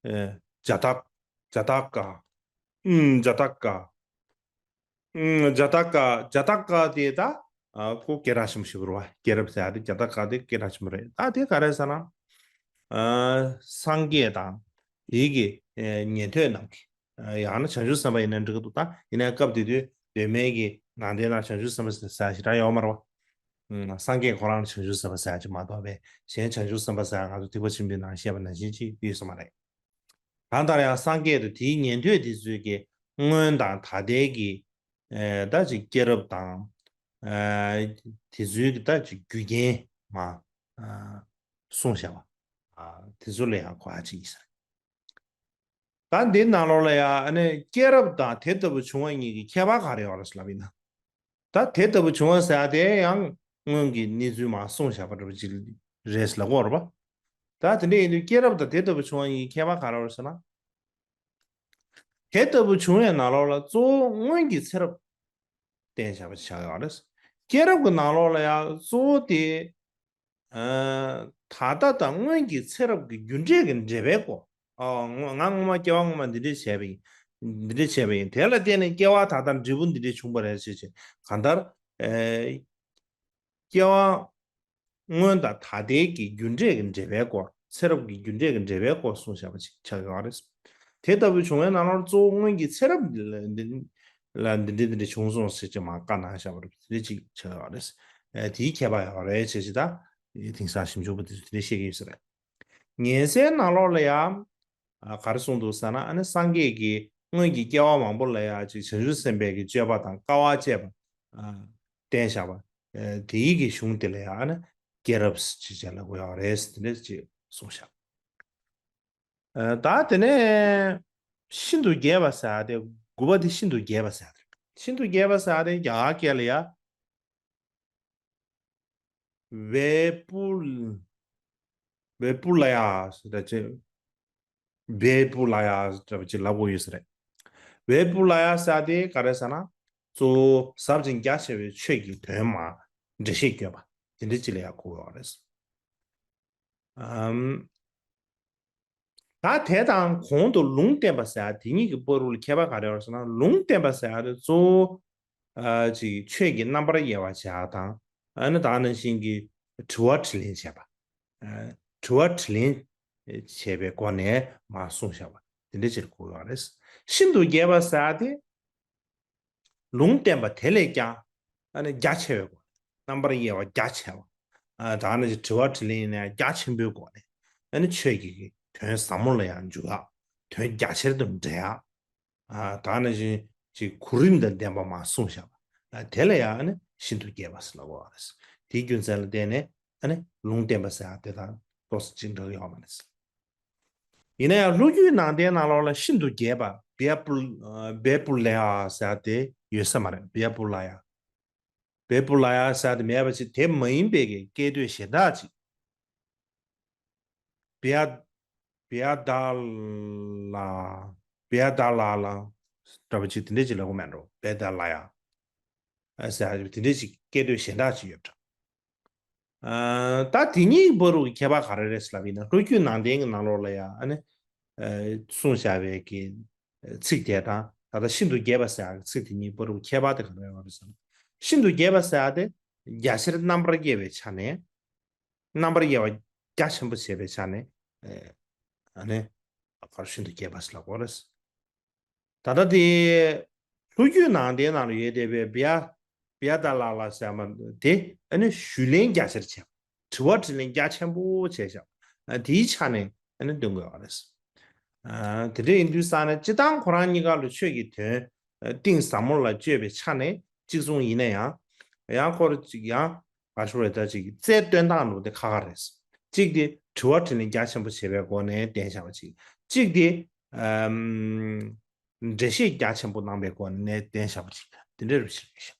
ཨ། ཛ་ཏ། ཛ་ཏ་ཀ། ཨུམ། ཛ་ཏ་ཀ། ཨུམ། ཛ་ཏ་ཀ། ཛ་ཏ་ཀ་དེ་ད། ཨ། ཁོ་སྐད་གྲགས་ཆེན་པོ་ཞིག་རེད་བ། སྐྱེས་རབས་ཟེར་ཏེ་ཛ་ཏ་ཀ་དེ་སྐད་གྲགས་ཆེན་པོ་རེད། ད་དེ་ག་རེ་ཟེར་ན། ཨ། སངས་རྒྱས་དང་དེའི་གི་ཉན་ཐོས་རྣམས་ཀྱིས། ཡང་ན་བྱང་ཆུབ་སེམས་དཔའ་ཡིན་ན་འགྲིག་གི་འདུག་ད་ཡིན་ན་སྐབས་དེ་དུས་གདོད་མའི་གི་ནང་བསྟན་ནང་བྱང་ཆུབ་སེམས་དཔའ་ཟེར་ཞེ་དྲག་ཡོད་མ་རེད་བ། སངས་རྒྱས་ཁོ་རང་ལ་བྱང་ཆུབ་སེམས་དཔའ་ཟེར་ཅིག་མ་གཏོགས་པའི་གཞན་བྱང་ཆུབ་སེམས་དཔའ་ཟེར་ང་ཚོ་ཐེག་པ་ཆེན་པོའི་ནང་བཤད་པ་ནང་བཞིན་ཅིག་ཡོད་ས་མ་རེད། གང་ལྟར་ཡང་སངས་རྒྱས་དང་དེའི་ཉན་ཐོས་དེ་ཚོའི་གི་སྔོན་དང་ད་ལྟའི་གི་ད་ཅིག་སྐྱེས་རབས་དང་། དེ་ཚོའི་གི་ད་ཅིག་རྒྱུ་རྐྱེན་མ་གསུངས་བཞག་པ། དེ་ཚོ་ལ་ཡང་གོ་བ་ཅིག་ཡིན་ས་རེད། ད་འདི་ནང་ལོགས་ལ་ཡང་ཨ་ནི་སྐྱེས་རབས་དང་དེ་ལྟ་བུ་བྱུང་བ་གཉིས་ཀྱི་ཁྱད་པར་ག་རེ་ཡོད་རེད་ལབ་ཡིན་ན། ད་དེ་ལྟ་བུ་བྱུང་བ་ཟེར་ཡ་དེ་ཡང་སྔོན་གྱི་གནས་ཚུལ་མར་གསུངས་བཞག་པ་འདྲ་བོ་ཅིག་རེད་ལབ་ཀྱི་ཡོད་རེད་པ། ད་དེ་འདྲ་ཡིན་དུས་སྐྱེས་རབས་དང་དེ་ལྟ་བུ་བྱུང་བ་གཉིས་ཀྱི་ཁྱད་པར་ག་རེ་ཡོད་རེད་ཟེར་ན། དེ་ལྟ་བུ་བྱུང་བའི་ནང་ལོགས་ལ་གཙོ་བོ་སྔོན་གྱི་ཚེ་རབས་བསྟན་བཞག་པ་ཆགས་ཡོད་རེད། སྐྱེས་རབས་ཀྱི་ནང་ལོགས་ལ་ཡང་གཙོ་བོ་དེ། ཨ། ད་ལྟ་དང་སྔོན་གྱི་ཚེ་རབས་ཀྱི་རྒྱུ་འབྲས་ཀྱི་འབྲེལ་བའི་སྐོར། ཨ། ང་སྔོན་མ་སྐྱེ་བ་སྔོན་མ་འདི་འདྲས་བྱས་པ་ཡིན། འདི་འདྲས་བྱས་པ་ཡིན། དེ་ལ་བརྟེན་ནས་སྐྱེ་བ་ད་ལྟ་འབྲས་བུ་འདི་འདྲས་བྱུང་བ་རེད་ཅེས་བྱས། གང་ལྟར། ཨ། སྐྱེ་བ་སྔོན་དང་ད་ལྟའི་གི་རྒྱུ་འབྲས་ཀྱི་འབྲེལ་བའི་སྐོར། ཚེ་རབས་ཀྱི་རྒྱུ་འབྲས་ཀྱི་འབྲེལ་བའི་སྐོར་གསུངས་བཞག་པ་ཅིག་ཆགས་ཡོད་རེད། དེ་ལྟ་བུ་བྱུང་བའི་ནང་ལོགས་གཙོ་བོ་སྔོན་གྱི་ཚེ་རབས་ལ་འདི་ལ་འདི་འདྲ་འདི་འདྲ་བྱུང་སོང་ཟེར་ཅིག་མར་བཀའ་གནང་བཞག་པ་རེད། དེ་འདྲ་ཅིག་ཆགས་ཡོད་རེད། ཨ། དེའི་ཁྱད་པར་ཡོད་རེད་ཅེས་ཅིག་ད་དེང་སང་ཞིབ་འཇུག་པ་དེ་ཚོ་དེ་འདྲ་བཤད་ཀྱི་ཡོད་ས་རེད། ཉན་སའི་ནང་ལོགས་ལ་ཡང་། ཨ། ག་རེ་གསུངས་འདུག་ཟེར་ན། ཨ་ནི་སངས་རྒྱས་ཀྱིས་སྔོན་གྱི་སྐྱེ་བ་མང་པོ་ལ་ཡང་ཅིག་བྱང་ཆུབ་སེམས་དཔའི་གི་སྤྱོད་པ་དང་དཀའ་བ་སྤྱད་པ། ཨ། བསྟན་བཞག་པ། ཨ། དེའི་གི་གཞུང་དེ་ལ་ཡང་ཨ་ནི་སྐྱེས་རབས་ཅིག་བྱས་ལབ་དགོས་ཡོད་རེད། དེ་འདྲ་ཅིག་གསུངས་བཞག་ཨ། ད་དེ་ནས་ཤིན་ཏུ་རྒྱས་པ་ཟེར་ཡ་དེ། དགུ་པ་དེ་ཤིན་ཏུ་རྒྱས་པ་ཟེར་ཡ་དེ། ཤིན་ཏུ་རྒྱས་པ་ཟེར་ཡ་དེ་རྒྱ་གར་སྐད་ལ་ཡ། ཝེ་པུ། ཝེ་པུ་ལ་ཡ་ཟེར་ད་ཅེ། བེ་པུ་ལ་ཡ་འདྲ་པོ་ཅིག་ལབ་དགོས་ཡོད་ས་རེད། བེ་པུ་ལ་ཡ་ཟེར་དེ་ག་རེ་ཟེར་ན། གཙོ་བོ་ཟབ་ཅིང་རྒྱ་ཆེ་བའི་ཆོས་ཀྱི་དོན་མར་འགྲེལ་བཤད་བསྐྱོན་པ་དེ་འདྲ་ཅིག་ལ་ཡ་གོ་དགོས་པ་རེད། ཨམ། ད་དེ་དང་གོང་དུ་ལུང་བསྟན་པ་ཟེར་དེ་གཉིས་ཀྱི་བར་དུ་ལ་ཁྱད་པར་ག་རེ་ཡོད་ཟེར་ན། ལུང་བསྟན་པ་ཟེར་དེ་གཙོ་བོ་ཨ་ཅིག་ཆོས་ཀྱི་རྣམ་པར་དབྱེ་བ་བྱེད་ཡ་དང་། ཨ་ནི་ད་ག་ནང་བཞིན་གྱི་དྲི་བ་དྲིས་ལན་བྱེད་པ། ཨ་དྲི་བ་དྲིས་ལན་བྱེད་པའི་སྒོ་ནས་མར་གསུངས་བཞག་པ་དེ་འདྲ་ཅིག་གོ་དགོས་པ་རེད། ཤིན་ཏུ་རྒྱས་པ་ཟེར་དེ། ལུང་བསྟན་པ་དེ་ལས་ཀྱང་ཨ་ནི་རྒྱ་ཆེ་བའི་སྒོ་ནས། རྣམ་པར་དབྱེ་བ་རྒྱ་ཆེ་བ། ཨ་ད་ག་ནང་བཞིན་དྲི་བ་དྲིས་ལན་ཡིན་ན་ཡང་རྒྱ་ཆེན་པོའི་སྒོ་ནས་ཨ་ནི་ཆོས་ཀྱི་དོན་ཟབ་མོ་ལ་ཡང་འཇུག་ཡག་དོན་རྒྱ་ཆེར་དུ་འགྲེལ་ཡག་ཨ་ད་ག་ནང་བཞིན་ཅིག་གོ་རིམ་དང་ལྡན་པ་མར་གསུངས་བཞག་པ། ཨ་དེ་ལ་ཡང་ཨ་ནི་ཤིན་ཏུ་རྒྱས་པ་ཟེར་ལབ་དགོས་པ་རེད། དེའི་རྒྱུ་མཚན་ལ་བརྟེན་ནས་ཨ་ནི་ལུང་བསྟན་པ་ཟེར་ཡག་དེ་དང་ཏོག་ཙམ་གཅིག་འདྲ་ཡོད་མ་རེད། ཡིན་ན་ཡང་ལོ་རྒྱུས་ནང་བསྟན་ནང་ལོགས་ལ་ཤིན་ཏུ་རྒྱས་པ་བེ་པུ་ཨ་བེ་པུ་ལ་ཡ་ཟེར་དེ་ཡོད་ས་མ་རེད། བེ་པུ་ལ་ཡ། བེ་པུ་ལ་ཡ་ཟེར་དེ་མེད་པ་ཅིག་དེ་མ་ཡིན་པའི་གི་སྐད་དོད་གཞན་དག་ཅིག་བེ་ཡ་བེ་ཡ་ད་ལ་བེ་ཡ་ད་ལ་ལ་འདྲ་པོ་ཅིག་དེ་འདྲས་ཅིག་ལབ་དགོས་མེད་འགྲོ། བེ་ད་ལ་ཡ་ཟེར་དེ་འདྲས་ཅིག་སྐད་དོད་གཞན་དག་ཅིག་ཡོད་འགྲོ། ཨ་ད་དེ་གཉིས་བར་དུ་ཁྱད་པར་ག་རེ་རེད་ལབ་ཡིན་ན། ལོ་རྒྱུས་ནང་བསྟན་གྱི་ནང་ལོགས་ལ་ཡང་ཨ་ནི་ཨ་གསུངས་བཞག་པའི་གི་ཚིག་དེ་དང་། ད་ལྟ་ཤིན་ཏུ་རྒྱས་པ་ཟེར་ཡག་གི་ཚིག་དེ་གཉིས་བར་དུ་ཁྱད་པར་དེ་ག་རེ་ཡོད་རེད་ཟེར་ན། ཤིན་ཏུ་རྒྱས་པ་ཟེར་ཡག་དེ་རྒྱ་ཆེར་རྣམ་པར་དབྱེ་བའི་ཆ་ནས། རྣམ་པར་དབྱེ་བ་རྒྱ་ཆེན་པོ་བྱེད་པའི་ཆ་ནས་ཨ་ནི་ཨ་ནི་ཤིན་ཏུ་རྒྱས་པ་ཟེར་ལབ་དགོས་རེད། ད་ལྟ་དེ་ལོ་རྒྱུས་ནང་དེའི་ནང་ལ་ཡོད་བསྡད་པའི་བི་ཡ་བི་ཡ་ད་ལ་ལ་ཟེར་མ་དེ་ཨ་ནི་ཞུས་ལན་རྒྱ་ཆེར་བྱས་པ། དྲི་བ་དྲིས་ལན་རྒྱ་ཆེན་པོ་བྱས་བཞག་ཨ་དེའི་ཆ་ནས་ཨ་ནི་འདོན་དགོས་པ་རེད། ཨ་དེ་འདྲ་ཡིན་དུས་ཙང་ནས་སྤྱིར་བཏང་ཁོ་རང་གཉིས་ཀ་ལ་ཆོས་ཀྱི་དོན་ཨ་གཏིང་ཟབ་མོ་ལ་དཔྱོད་པའི་ཆ་ནས་གཅིག་མཚུངས་ཡིན་ན་ཡང་། ཡང་ཁོ་ར་ཅིག་ཡང་ག་ཞུ་རེད། ད་ཅིག་རྩལ་སྟོན་སྟངས་འདྲ་པོ་དེ་ཁག་ཁག་རེད། གཅིག་དེ་དྲི་བ་དྲིས་ལན་རྒྱ་ཆེན་པོ་བྱས་པའི་སྒོ་ནས་བསྟན་བཞག་པ་ཅིག་གཅིག་དེ་ཨམ། འགྲེལ་བཤད་རྒྱ་ཆེན་པོ་གནང་པའི་སྒོ་ནས་བསྟན་བཞག་པ་ཅིག་དེ་འདྲ་རུ་ཕྱིར་ཕྱིན།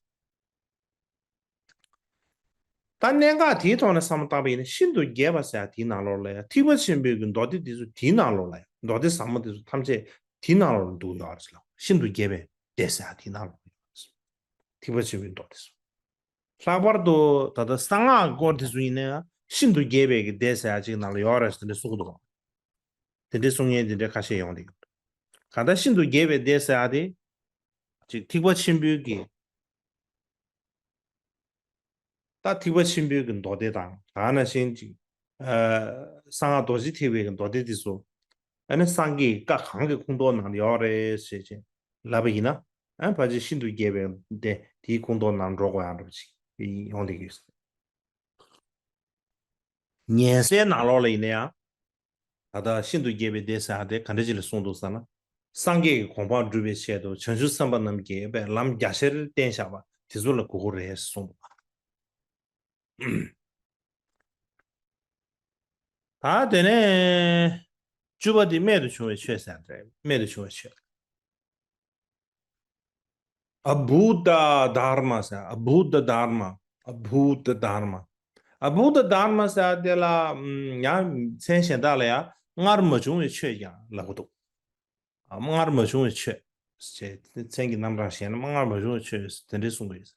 ད་གནད་འགག་དེའི་ཐོག་ནས་བསམ་བློ་བཏང་པ་ཡིན་ན། ཤིན་ཏུ་རྒྱས་པ་ཟེར་ཡག་དེའི་ནང་ལོགས་ལ་ཡང་ཐེག་པ་ཆེན་པོའི་གི་མདོ་སྡེ་དེ་ཚོ་དེའི་ནང་ལོགས་ལ་ཡང་མདོ་སྡེ་ཟབ་མོ་དེ་ཚོ་ཐམས་ཅད་དེའི་ནང་ལོགས་ལ་འདུ་ཡོད་རེད་ལ། ཤིན་ཏུ་རྒྱས་པའི་སྡེ་ཟེར་ཡག་དེའི་ནང་ལོགས་ལ་ཡོད་རེད། ཐེག་པ་ཆེན་པོའི་མདོ་སྡེ་ཚོ། ལྷག་པར་དུ་ད་ལྟ་གསང་སྔགས་སྐོར་དེ་ཚོ་ཡིན་ན་ཡང་ཤིན་ཏུ་རྒྱས་པའི་གི་སྡེ་ཟེར་ཡག་ཅིག་ནང་ལ་ཡོད་རེད་ཟེར་དེ་འདྲ་གསུང་གི་འདུག་དེ་འདྲའི་གསུང་མཁན་དེ་འདྲའི་ཁ་ཤས་ཡོང་གི་ཡོད། གང་ལྟར་ཤིན་ཏུ་རྒྱས་པའི་སྡེ་ཟེར་ཡག་དེ་ཅིག་ཐེག་པ་ཆེན་པོའི་གི་ད་ཐེག་པ་ཆེན་པོའི་གི་མདོ་སྡེ་དང་། ད་ག་ནང་བཞིན་ཅིག་ཨ་གསང་སྔགས་རྡོ་རྗེ་ཐེག་པའི་གི་མདོ་སྡེ་དེ་ཚོ་ཨ་ནི་སངས་རྒྱས་ཀྱི་བཀའ་གང་གི་ཁུངས་གཏོགས་ནང་ལ་ཡོད་རེད་ཟེར་བྱས་ལབ་པ་ཡིན་ན། ཨ་ཕལ་ཆེར་ཤིན་ཏུ་རྒྱས་པའི་སྡེ་དེའི་ཁུངས་གཏོགས་ནང་འགྲོ་དགོས་ཡག་འདྲ་པོ་ཅིག་ཡོང་བསྡད་ཀྱི་ཡོད། ཉན་གསན་ནང་ལོགས་ལ་ཡིན་ན་ཡང་། ད་ལྟ་ཤིན་ཏུ་རྒྱས་པའི་སྡེ་ཟེར་ཡག་དེ་ག་འདྲ་ཅིག་ལ་གསུངས་འདུག་ཟེར་ན། སངས་རྒྱས་ཀྱི་གོ་འཕང་སྒྲུབ་པའི་ཆེད་དུ་བྱང་ཆུབ་སེམས་དཔའ་རྣམས་ཀྱིས་ལམ་རྒྱ་ཆེར་བསྟན་བཞག་པ་དེ་ཚོ་ལ་གོ་དགོས་རེད་གསུངས་འདུག་ད་དེ་ནས་བཅུ་པ་དེ་རྨད་དུ་བྱུང་བའི་ཆོས་ཟེར་ཡག་དེ་རེད། རྨད་དུ་བྱུང་བའི་ཆོས། ཨ་བྷུ་ཏ་དྷརྨ་ཟེར། ཨ་བྷུ་ཏ་དྷརྨ། ཨ་བྷུ་ཏ་དྷརྨ། ཨ་བྷུ་ཏ་དྷརྨ་ཟེར་དེ་ལ་ཡང་མཚན་གཞན་དག་ལ་ཡང་སྔར་མ་བྱུང་བའི་ཆོས་ཀྱང་ལབ་ཀྱི་འདུག་ཨ་སྔར་མ་བྱུང་བའི་ཆོས་ཞེས་མཚན་གྱི་རྣམ་གྲངས་གཞན་ལ་སྔར་མ་བྱུང་བའི་ཆོས་དེ་འདྲའི་གསུང་གི་ཡོད།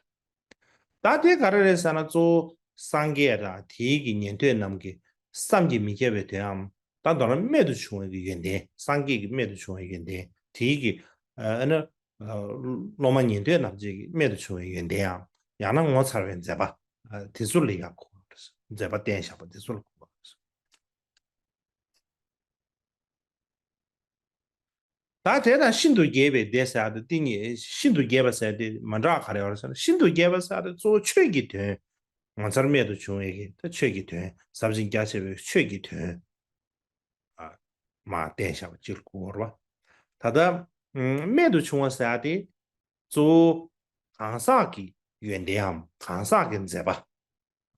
ད་དེ་ག་རེ་རེད་ཟེར་ན། གཙོ་བོ་སངས་རྒྱས་དང་དེའི་གི་ཉན་ཐོས་རྣམས་ཀྱི་བསམ་གྱིས་མི་ཁྱབ་པའི་དོནམ། ད་མདོར་ན་རྨད་དུ་བྱུང་བའི་གི་ཡོན་ཏན། སངས་རྒྱས་ཀྱི་རྨད་དུ་བྱུང་བའི་ཡོན་ཏན། དེའི་གི་ཨ་ནི་སློབ་མ་ཉན་ཐོས་རྣམས་ཀྱི་རྨད་དུ་བྱུང་བའི་ཡོན་ཏནམ། ཡང་ན་ངོ་མཚར་བའི་མཛད་པ་དེ་ཚོ་ལ་ཡང་གོ་དགོས། མཛད་པ་བསྟན་བཞག་པ་དེ་ཚོ་ལ་གོ་དགོས། ད་དེ་དང་ཤིན་ཏུ་རྒྱས་པའི་སྡེ་ཟེར་ཡག་དེ་གཉིས། ཤིན་ཏུ་རྒྱས་པ་ཟེར་དེ་མི་འདྲ་བ་ག་རེ་ཡོད་རེད་ཟེར་ན། ཤིན་ཏུ་རྒྱས་པ་ཟེར་དེ་གཙོ་བོ་ཆོས་ཀྱི་དོན། ངོ་མཚར་རྨད་དུ་བྱུང་བའི་གི་ད་ཆོས་ཀྱི་དོན། ཟབ་ཅིང་རྒྱ་ཆེ་བའི་ཆོས་ཀྱི་དོན་ཨ་མར་བསྟན་བཞག་པ་ཅིག་གོ་དགོས་རེད་པ། ད་ལྟ་རྨད་དུ་བྱུང་བ་ཟེར་དེ་གཙོ་བོ་གང་ཟག་གི་ཡོན་ཏནམ། གང་ཟག་གི་མཛད་པ་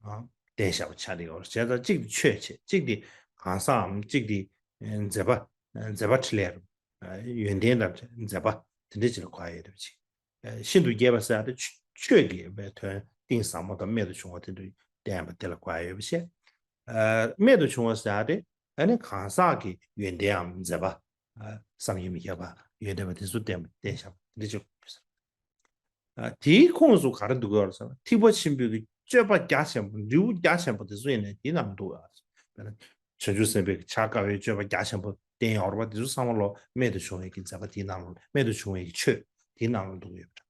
བསྟན་བཞག་པ་ཆགས་བསྡད་ཡོད་རེད། བྱས་ཙང་གཅིག་དེ་ཆོས་བྱས། གཅིག་དེ་གང་ཟག་གམ། གཅིག་དེ་མཛད་པ། མཛད་པ་འཕྲིན་ལས་ཡོན་ཏན་དང་མཛད་པ་དེ་འདྲ་ཅིག་ལ་གོ་ཡ་ཡོད་རེད་པ་ཅིག་ཤིན་ཏུ་རྒྱས་པ་ཟེར་ཡག་དེ་ཆོས་ཀྱི་དོན་གཏིང་ཟབ་མོ་དང་རྨད་དུ་བྱུང་བ་དེ་འདྲ་བསྟན་པ་དེ་ལ་གོ་ཡ་ཡོད་པ་བྱས། རྨད་དུ་བྱུང་བ་ཟེར་ཡག་དེ་ཨ་ནི་གང་ཟག་གི་ཡོན་ཏནམ་མཛད་པ་ ཨ་བསམ་གྱིས་མི་ཁྱབ་པ་ཡོན་ཏན་པ་དེ་ཚོ་བསྟན་བསྟན་བཞག་པ་འདི་ཅིག་ཨ་དེའི་ཁོངས་སུ་ག་རེ་འདུ་གི་ཡོད་རེད་ཟེར་ན། ཐེག་པ་ཆེན་པོའི་གི་སྤྱོད་པ་རྒྱ་ཆེན་པོ། འབྲས་བུ་རྒྱ་ཆེན་པོ་དེ་ཚོ་ཡིན་ནའི་དེའི་ནང་འདུ་གི་ཡོད་རེད། དཔེར་ན་བྱང་ཆུབ་སེམས་དཔའི་གི་བྱ་དཀའ་བའི་སྤྱོད་པ་རྒྱ་ཆེན་པོ་བསྟན་ཡོད་རེད་པ། དེ་ཚོ་ཚང་མ་ལོ་རྨད་དུ་བྱུང་བའི་གི་མཛད་པ་དེའི་ནང་ལོ། རྨད་དུ་བྱུང་བའི་གི་ཆོས་དེའི་ནང་ལོ་འདུ་གི་ཡོད་པ་འདྲ།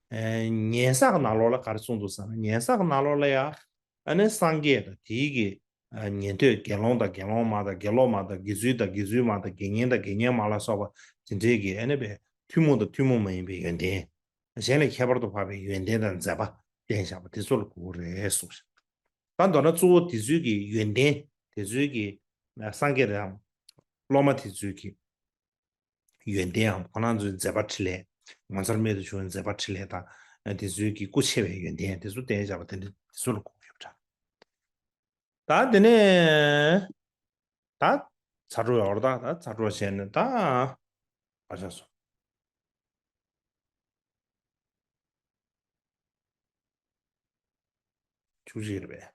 ཨེ་ཉན་བསགས་ནང་ལོགས་ལ་ག་རེ་གསུངས་འདུག་ཟེར་ན། ཉན་བསགས་ནང་ལོགས་ལ་ཡ་ཨ་ནི་སངས་རྒྱས་དང་དེའི་གི་ཨ་ཉན་ཐོས། དགེ་སློང་དང་དགེ་སློང་མ་དང་། དགེ་སློབ་མ་དང་། དགེ་ཚུལ་དང་དགེ་ཚུལ་མ་དང་། དགེ་བསྙེན་དང་དགེ་བསྙེན་མ་ལ་སོགས་པ་དེ་འདྲའི་གི་ཨ་ནི་པའི་ཐུན་མོང་དང་ཐུན་མོང་མ་ཡིན་པའི་ཡོན་ཏན། གཞན་ལས་ཁྱད་པར་དུ་འཕགས་པའི་ཡོན་ཏན་དང་མཛད་པ་བསྟན་བཞག་པ་དེ་ཚོ་ལ་གོ་གི་རེད་གསུངས་ཤག་ད་མདོར་ན་གཙོ་བོ་དེ་ཚོའི་གི་ཡོན་ཏན། དེ་ཚོའི་གི་སངས་རྒྱས་དང་སློབ་མ་དེ་ཚོའི་གི་ཡོན་ཏན་འམ་ཁོང་རྣམ་ཚོའི་མཛད་པ་འཕྲིན་ལས། ངོ་མཚར་རྨད་དུ་བྱུང་བའི་མཛད་པ་འཕྲིན་ལས་དང་། དེ་ཚོའི་གི་སྐུ་ཆེ་བའི་ཡོན་ཏན་དེ་ཚོ་བསྟན་བཞག་པ་དེ་འདྲ་དེ་ཚོ་ལ་གོ་གི་ཡོད་པ་འདྲ། ད་དེ་ནས་ད་ཚར་གྲབས་ཡོད་རེད། ད་ད་ཚར་གྲབས་བྱས་ནས་ད་ག་རེ་ཆགས་སོང་། བཅུ་གཅིག་རེད་པས།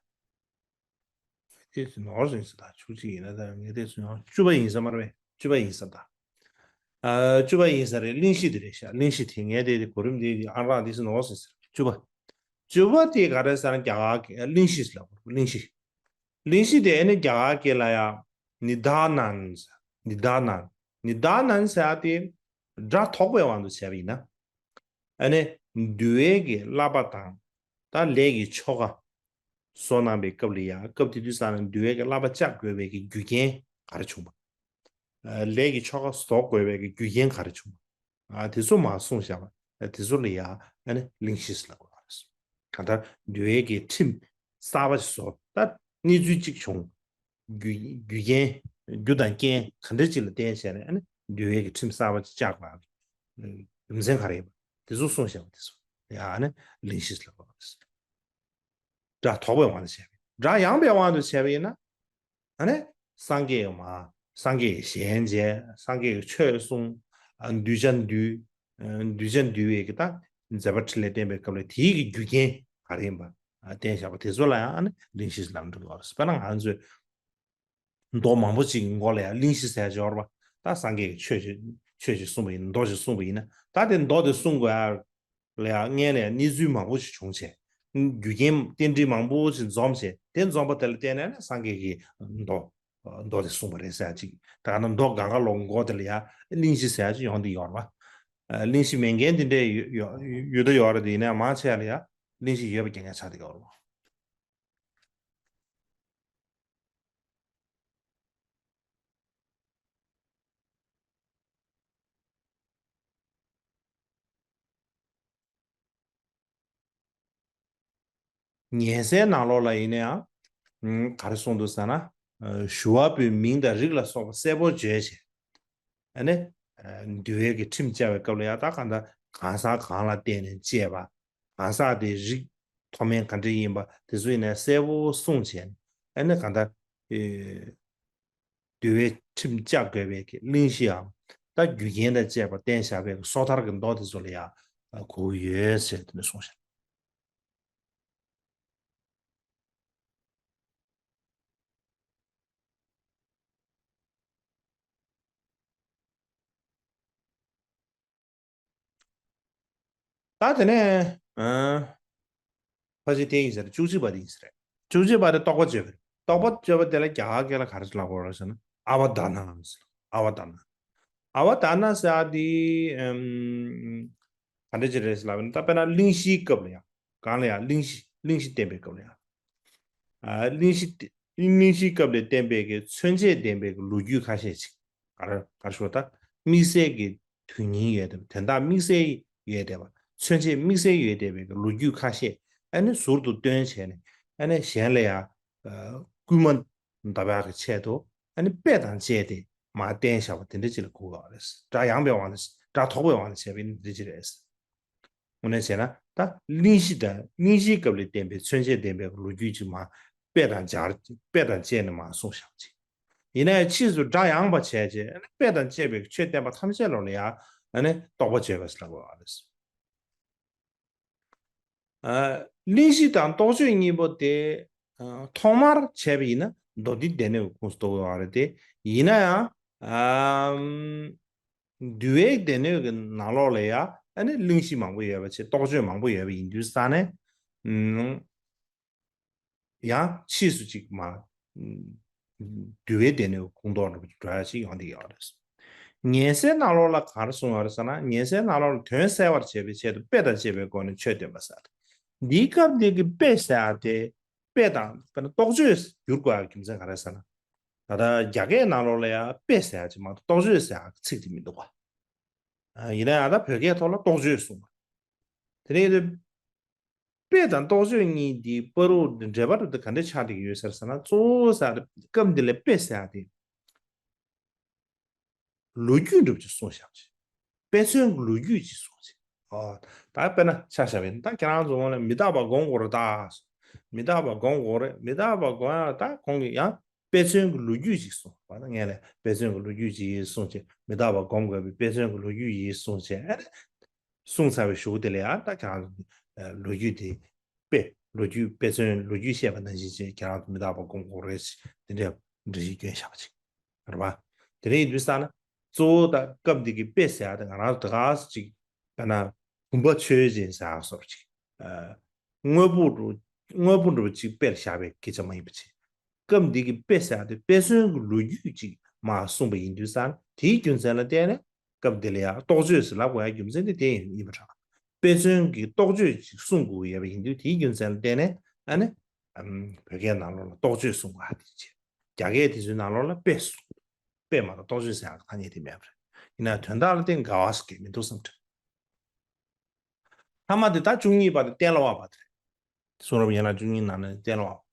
ངས་བལྟས་ཚེ་ནོར་ཡིན་ས་ད། བཅུ་གཅིག་ཡིན་ན་ད། ངས་བལྟས་ཚེ་ཡང་བཅུ་པ་ཡིན་ས་མ་རེད་པས། བཅུ་པ་ཡིན་ས་ད། ཨ་བཅུ་པ་ཡིན་ས་རེད། གླེང་གཞི་དེ་རེད་ཤག་གླེང་གཞི་དེ་ངས་བལྟས་དེ་གོ་རིམ་དེ་ཨང་རག་དེ་ཚེ་ནོར་ཡིན་ས་རེད། བཅུ་པ། བཅུ་པ་དེ་ག་རེ་ཟེར་ན་རྒྱ་གར་གི་གླེང་གཞི་ལ་གླེང་གཞི། གླེང་གཞི་དེ་ཨ་ནི་རྒྱ་གར་སྐད་ལ་ཡ་ནི་དཱ་ནན། ནི་དཱ་ནན། ནི་དཱ་ནན་ཟེར་ཡ་དེ་སྒྲ་དོག་པའི་དབང་དུ་བྱས་པ་ཡིན་ན། ཨ་ནི་འདུལ་བའི་གི་བསླབ་པ་དང་། ད་ལས་ཀྱི་ཆོ་ག་སོགས་གནང་བའི་སྐབས་ལ་ཡ། སྐབས་དེ་དུས་ཙམ་ལ་འདུལ་བའི་གི་བསླབ་པ་བཅའ་དགོས་པའི་གི་རྒྱུ་རྐྱེན་ག་རེ་བྱུང་བ། ཨ་ལས་ཀྱི་ཆོ་ག་རྫོགས་དགོས་པའི་གི་རྒྱུ་རྐྱེན་ག་རེ་བྱུང་བ། ཨ་དེ་ཚོ་མར་གསུངས་བཞག་པ། ཨ་དེ་ཚོ་ལ་ཡ་ཨ་ནི་གླེང་གཞི་ཟེར་ལབ་དགོས་པ་རེད། གང་ལྟར་འདུལ་བའི་གི་ཁྲིམས་གསར་པ་ཞིག་བཟོ། ད་གནས་ཚུལ་གཅིག་བྱུང་། རྒྱུ་རྒྱུ་རྐྱེན། རྒྱུ་དང་རྐྱེན་ག་འདྲ་ཅིག་ལ་བརྟེན་བྱས་ནས་ཨ་ནི་འདུལ་བའི་གི་ཁྲིམས་གསར་པ་ཅིག་བཅའ་དགོས། རྒྱུ་མཚན་ག་རེ་ཡིན་པ་དེ་ཚོ་གསུངས་བཞག་པ་དེ་ཚོ་ཡང་ཨ་ནི་གླེང་གཞི་ལབ་པ་རེད། སྒྲ་དོག་པའི་དབང་དུ་བྱས་པའི། སྒྲ་ཡངས་པའི་དབང་དུ་བྱས་པ་ཡིན་ན། ཨ་ནི་སངས་རྒྱས་མ། སངས་རྒྱས་ཀྱི་ཞལ་མཇལ། སངས་རྒྱས་ཀྱི་ཆོས་གསུངས། ཨ་གདུལ་བྱ་འདུལ། ཨ་གདུལ་བྱ་འདུལ་བའི་གི་ད་མཛད་པ་འཕྲིན་ལས་བསྟན་པའི་སྐབས་ལ་དེའི་གི་རྒྱུ་རྐྱེན་ག་རེ་ཡིན་པ་ཨ་བསྟན་བཞག་པ་དེ་ཚོ་ལ་ཡང་ཨ་ནི་གླེང་གཞི་ལབ་འགྲོ་གི་ཡོད་རེད། དཔེར་ན་ང་ཚོས་མདོ་མང་པོ་ཅིག་གི་མགོ་ལ་ཡང་གླེང་གཞི་ཟེར་ཡག་ཅིག་ཡོད་རེད་པ། ད་སངས་རྒྱས་ཀྱིས་ཆོས་ཅིག་ཆོས་ཅིག་གསུངས་པ་ཡིན། མདོ་ཅིག་གསུངས་པ་ཡིན་ན། ད་དེ་མདོ་དེ་གསུང་དགོས་ཡག་ལ་ཡང་སྔོན་ལ་ཡང་གནས་ཚུལ་མང་པོ་ཞིག་བྱུང་བྱས། རྒྱུ་རྐྱེན་རྟེན་འབྲེལ་མང་པོ་ཞིག་འཛོམས་བྱས། དེ་འཛོམས་པ་དེ་ལ་བརྟེན་ནས་ནི་སངས་རྒྱས་ཀྱིས་མདོ་མདོ་དེ་གསུངས་པ་རེད་ཟེར་ཡག་ཅིག་ད་ག་ན་མདོ་གང་ག་ལོག་མགོ་དེ་ལ་ཡང་གླེང་གཞི་ཟེར་ཡག་ཅིག་ཡོང་བསྡད་ཡོད་རེད་པ། གླེང་གཞི་མེད་མཁན་དེ་འདྲས་ཡོད་ཡོད་ཡོད་ད་ཡོད་རེད་དེ། ཡིན་ནའི་མང་ཆེ་བ་ལ་ཡང་གླེང་གཞི་ཡོད་པ་རྐྱང་རྐྱང་ཆགས་བསྡད་ཡོད་རེད་པ། ཉན་སའི་ནང་ལོགས་ལ་ཡིན་ན་ཡང་ག་རེ་གསུངས་འདུག་ཟེར་ན། ཞུ་བ་པོའི་མིང་དང་རིགས་ལ་སོགས་པ་གསལ་པོར་བརྗོད་བྱས། ཨ་ནི་འདུལ་བའི་གི་ཁྲིམས་བཅའ་བའི་སྐབས་ལ་ཡང་ད་གང་ལྟར་གང་ཟག་གང་ལ་བརྟེན་ནས་བཅས་པ། གང་ཟག་དེའི་རིགས་མཐོ་དམན་ག་འདྲ་ཡིན་པ་དེ་ཚོ་ཡིན་ན་གསལ་པོ་གསུངས་བྱས། ཨ་ནི་གང་ལྟར་ཨེ་འདུལ་བའི་ཁྲིམས་བཅའ་དགོས་པའི་གི་གླེང་གཞིའམ་ད་རྒྱུ་རྐྱེན་དང་བཅས་པ་བསྟན་བཞག་པའི་གི་སོ་ཐར་གྱི་མདོ་དེ་ཚོ་ལ་ཡང་གོ་གི་ཡོད་ཟེར་དེ་ནས་གསུངས་བཞག་ད་དེ་ནས་ཨ་ཕལ་ཆེར་དེ་ཡིན་ས་རེད། བཅུ་གཅིག་པ་དེ་ཡིན་ས་རེད། བཅུ་གཅིག་པ་དེ་རྟོགས་པ་བརྗོད་པ་རེད། རྟོགས་པ་བརྗོད་པ་དེ་ལ་རྒྱ་གར་སྐད་ལ་ག་རེ་ལབ་དགོས་རེད་ཟེར་ན། ཨ་བ་དྷ་ན་ཟེར། ཨ་བ་དྷ་ན། ཨ་བ་དྷ་ན་ཟེར་ཡག་དེ་ཨམ་ག་འདྲ་ཅིག་རེད་ཟེར་ལབ་ན། ད་དཔེར་ན་གླེང་གཞིའི་སྐབས་ལ་ཡང་། གང་ལ་ཡང་གླེང་གཞི་གླེང་གཞི་བསྟན་པའི་སྐབས་ལ་ཡང་། ཨ་གླེང་གཞི་སྟེ་གླེང་གཞིའི་སྐབས་ལ་བསྟན་པའི་གི་མཚོན་བྱེད་ལྡན་པའི་གི་ལོ་རྒྱུས་ཁ་ཤས་ཅིག་ག་རེ་ག་རེ་ཞུ་བ། ད་དམིགས་བསལ་གྱི་དོན་སྙིང་ཡོད་བསྡད་པ། དོན་དག་དམིགས་བསལ་ཡོད་བསྡད་པ། མཚོན་བྱེད་དམིགས་བསལ་ཡོད་བསྡད་པའི་གི་ལོ་རྒྱུས་ཁ་ཤས་ཨ་ནི་ཟུར་དུ་བཏོན་བྱས་ནས། ཨ་ནི་གཞན་ལ་ཡང་ཨ་སྐུལ་མ་འདེབས་ཡག་གི་ཆེད་དུ་ཨ་ནི་དཔེ་དང་བཅས་ཏེ་མར་བསྟན་བཞག་པ་དེ་འདྲ་ཅིག་ལ་གོ་དགོས་པ་རེད། སྒྲ་ཡངས་པའི་དབང་དུ། སྒྲ་དོག་པའི་དབང་དུ་བྱས་པ་ཡིན་ན་དེ་འདྲ་ཅིག་རེད། དངོས་གནས་བྱས་ན་ད་གླེང་གཞི་དང་། གླེང་གཞིའི་སྐབས་ལ་བསྟན་པའི་མཚོན་བྱེད་ལྡན་པའི་ལོ་རྒྱུས་ཅིག་མར་དཔེ་དང་སྦྱར། དཔེ་དང་བཅས་ནས་མར་གསུངས་བཞག་ཅིག་ཡིན་ནའི་ཕྱིས་སུ་སྒྲ་ཡངས་པ་བྱས་རྗེས་དཔེ་དང་བཅས་པའི་ཆོས་བསྟན་པ་ཐམས་ཅད་ལོག་ལ་ཡང་ཨ་ནི་རྟོགས་པ་བརྗོད་པ་ཟེར་ལབ་དགོས་པ་རེད། ཨ་གླེང་གཞི་དང་རྟོགས་བརྗོད་གཉིས་པོ་དེ་ཨ་ཐོག་མར་བྱས་པ་ཡིན་ན་མདོ་སྡེ་སྡེ་སྣོད་ཀྱི་ཁོངས་སུ་གཏོགས་དགོས་པ་རེད་དེ། ཡིན་ན་ཡང་ ཨམ། འདུལ་བའི་སྡེ་སྣོད་ཀྱི་ནང་ལོགས་ལ་ཡ་ཨ་ནི་གླེང་གཞི་མང་པོ་ཡོད་པ་བྱས། རྟོགས་བརྗོད་མང་པོ་ཡོད་པ་ཡིན་དུས་ཙང་ནས། ཨམ། ཡང་ཕྱིས་སུ་ཅིག་མ། འདུལ་བའི་སྡེ་སྣོད་ཁོངས་གཏོགས་འགྲོ་ཡ་ཅིག་ཡོང་བསྡད་ཡོད་རེད། ཉན་གསན་ནང་ལོགས་ལ་ག་རེ་གསུངས་ཡོད་རེད་ཟེར་ན། ཉན་གསན་ནང་ལོགས་ལ་དོན་གསལ་བར་བྱེད་པའི་ཆེད་དུ་དཔེ་དང་བཅས་པའི་སྒོ་ནས་ཆོས་སྟོན་པ་ཟེར་ཏེ། འདིའི་སྐབས་འདི་གི་དཔེ་ཟེར་ཡ་དེ། དཔེ་དང་དཔེར་ན་རྟོགས་བརྗོད་བསྒྱུར་དགོས་ཡ་རྒྱུ་མཚན་ག་རེ་ཟེར་ན། ད་ལྟ་རྒྱ་སྐད་ནང་ལོགས་ལ་ཡ་དཔེ་ཟེར་ཡ་ཅིག་མ་གཏོགས་རྟོགས་བརྗོད་ཟེར་ཡ་ཚིག་དེ་མི་འདུག་ག་ཡིན་ན་ཡང་ད་བོད་སྐད་ཐོག་ལ་རྟོགས་བརྗོད་གསུངས་པ། དེ་ནས་དཔེ་དང་རྟོགས་བརྗོད་གཉིས་འདི་བར་དུ་འབྲེལ་བ་རུ་དེ་ག་འདྲ་ཆགས་བསྡད་ཀྱི་ཡོད་ཟེར་ཟེར་ན། གཙོ་བོ་ཟེར་ཡ་དེ་སྐབས་འདི་ལ་དཔེ་ཟེར་ཡ་དེ་ལོ་རྒྱུས་འདྲ་པོ་ཅིག་གསུངས་བཞག་པ་ཅིག་དཔེ་མཚོན་གྱི་ལོ་རྒྱུས་ཅིག་གསུངས་ཅིག་ཨོ། ད་དཔེར་ན་ཆ་བཞག་པ་ཡིན་ན། ད་ཁྱེད་རང་ཚོ་ངོ་ལ་མི་རྟག་པ་སྒོམ་དགོས་རེད་ད། མི་རྟག་པ་སྒོམ་དགོས་རེད། མི་རྟག་པ་སྒོམ་ཡ་ད་ཁོང་གིས་ཡང་དཔེ་མཚོན་གྱི་ལོ་རྒྱུས་ཅིག་གསུངས་པ། ད་ངས་ལས་དཔེ་མཚོན་གྱི་ལོ་རྒྱུས་ཅིག་གསུངས་བྱས། མི་རྟག་པ་སྒོམ་དགོས་པའི་དཔེ་མཚོན་གྱི་ལོ་རྒྱུས་ཡིན་གསུངས་བྱས། ཨ་ནི་གསུངས་ཚར་བའི་གཞུག་དེ་ལ་ཡང་ད་ཁྱེད་རང་ཚོ་ལོ་རྒྱུས་དེ། དཔེ་ལོ་རྒྱུས་དཔེ་མཚོན་ལོ་རྒྱུས་བཤད་པ་ནང་བཞིན་བྱས། ཁྱེད་རང་ཚོ་མི་རྟག་པ་སྒོམ་དགོས་རེད། དེ་འདྲའི་འགྲེལ་བཤད་བསྐྱོན་བཞག་པ་ཅིག་རེད་པ། དེ་འདྲ་ཡིན་དུས་ཙང་ན་གཙོ་བོ་ད་སྐབས་འདི་གི་དཔེ་ཟེར་ཡ་དེ་ང་རང་ཚོ་ད་ག་ཟེ་ཅིག་དཔེར་ན་བུམ་པ་ཆོས་ཅན་ཟེར་ཡ་བཟོ་འདྲ་ཅིག་ཨ། དངོས་པོ་འདྲ་དངོས་པོ་འདྲ་པོ་ཅིག་དཔེར་བཞག་པའི་སྐད་ཆ་མ་ཡིན་པ་བྱས། སྐབས་འདི་གི་དཔེ་ཟེར་ཡ་དེ་དཔེ་མཚོན་གྱི་ལོ་རྒྱུས་ཅིག་མར་གསུངས་པ་ཡིན་དུས་ཙང་ན། དེའི་རྒྱུ་མཚན་ལ་བརྟེན་ནས་སྐབས་འདི་ལ་ཡང་རྟོགས་བརྗོད་ཟེར་ལབ་དགོས་ཡ་རྒྱུ་མཚན་དེ་དེ་ཡིན་པ་འདྲ། དཔེ་མཚོན་གྱི་རྟོགས་བརྗོད་ཅིག་གསུང་དགོས་ཡོད་པ་ཡིན་དུས། དེའི་རྒྱུ་མཚན་ལ་བརྟེན་ནས་ཨ་ནི་ཨམ། བོད་སྐད་ནང་ལོགས་ལ་རྟོགས་བརྗོད་གསུང་དགོས་ཡ་དེ་བྱས། རྒྱ་སྐད་དེ་ཚོའི་ནང་ལོགས་ལ་དཔེ་གསུང་། དཔེ་མ་གཏོགས་རྟོགས་བརྗོད་ཟེར་ཡ་གི་ཐ་སྙད་དེ་མེད་པ་རེད། ཡིན་ན་དོན་དག་ལ་བརྟེན་འགལ་བ་ཟེར་གྱི་མི་འདུག་བསམ་གྱི་རེད། ཐ་མ་དེ་ད་བཅུ་གཉིས་པ་དེ་གཏན་ལ་དབབ་པ་དེ་རེད། གསུང་རབ་ཡན་ལག་བཅུ་གཉིས་ནང་ནས་གཏན་ལ་དབབ།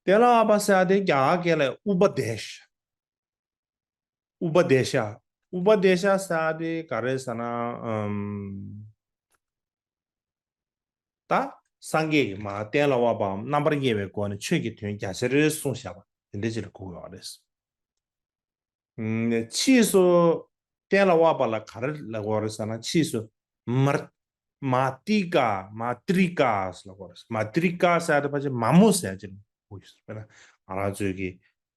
གཏན་ལ་དབབ་པ་ཟེར་ཡ་དེ་རྒྱ་གར་སྐད་ལ་ཨུ་པ་དེ་ཤ། ཨུ་པ་དེ་ཤ། ཨུ་པ་དེ་ཤ་ཟེར་ཡ་དེ་ག་རེ་ཟེར་ན། ཨམ། ད་སངས་རྒྱས་ཀྱིས་མར་གཏན་ལ་དབབ་པའམ་རྣམ་པར་དབྱེ་བའི་སྒོ་ནས་ཆོས་ཀྱི་དོན་རྒྱ་ཆེར་གསུངས་བཞག་པ་དེ་འདྲ་ཅིག་ལ་གོ་དགོས་པ་རེད། ཕྱིས་སུ་གཏན་ལ་དབབ་པ་ལ་ག་རེ་ལབ་དགོས་རེད་ཟེར་ན། ཕྱིས་སུ་མར་མ་ཏི་ཀ་མ་ཏྲི་ཀ་ཟེར་ལབ་དགོས་རེད། མ་ཏྲི་ཀ་ཟེར་དེ་ཕལ་ཆེར་མ་མོ་ཟེར་ཅིག་ལ་གོ་ཡོད་ཟེར། དཔེར་ན་ང་རང་ཚོའི་གི་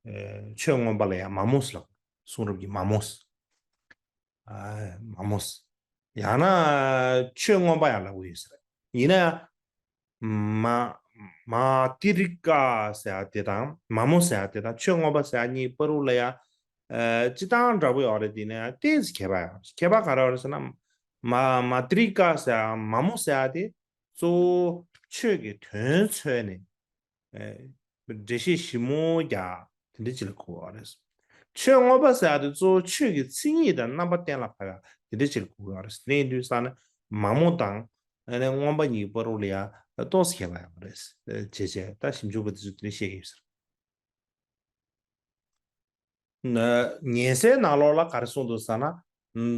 ཨེ་ཆོས་མངོན་པ་ལ་ཡང་མ་མོ་ཟེར་ལབ། གསུང་རབ་ཀྱི་མ་མོ་ཟེར། ཨ་མ་མོ་ཟེར། ཡང་ན་ཆོས་མངོན་པ་ཡང་ལབ་གོ་ཡོད་ཟེར། ཡིན་ན་ཡང་མ་མ་ཏི་རི་ཀ་ཟེར་ཡ་དེ་དང་མ་མོ་ཟེར་ཡ་དེ་དང་ཆོས་མངོན་པ་ཟེར་ཡ་གཉིས་བར་དུ་ལ་ཡ་ཨ་སྤྱིར་བཏང་འདྲ་པོ་ཡོད་རེད། དེ་ནས་ཏོག་ཙམ་ཁྱད་པར་ཡོད་རེད། ཁྱད་པར་ག་རེ་ཡོད་རེད་ཟེར་ན། མ་མ་ཏི་རི་ཀ་ཟེར་ཡ་མ་མོ་ཟེར་ཡ་དེ་གཙོ་བོ་ཆོས་ཀྱི་དོན་འཚོལ་ནས། ཨེ། འགྲེལ་བཤད་ཞིབ་མོ་རྒྱག་དེ་འདྲ་ཅིག་ལ་གོ་བ་རེད། ཆོས་མངོན་པ་ཟེར་ཡ་དེ་གཙོ་བོ་ཆོས་ཀྱི་མཚན་ཉིད་དང་རྣམ་པ་གཏན་ལ་ཕབ་ཡ་དེ་འདྲ་ཅིག་ལ་གོ་བ་རེད། དེ་ཡིན་དུས་ཙང་ནས་མ་མོ་དང་ཨ་ནི་མངོན་པ་གཉིས་བར་དུ་ལ་ཡ་ཏོག་ཙམ་ཁྱད་པར་ཡོད་རེད། བྱས་བྱས་ད་ཞིབ་འཇུག་པ་དེ་ཚོས་དེ་འདྲ་བཤད་ཀྱི་ཡོད་ཟེར། ན་ཉན་གསན་ནང་ལོགས་ལ་ག་རེ་གསུངས་འདུག་ཟེར་ན། ཨམ།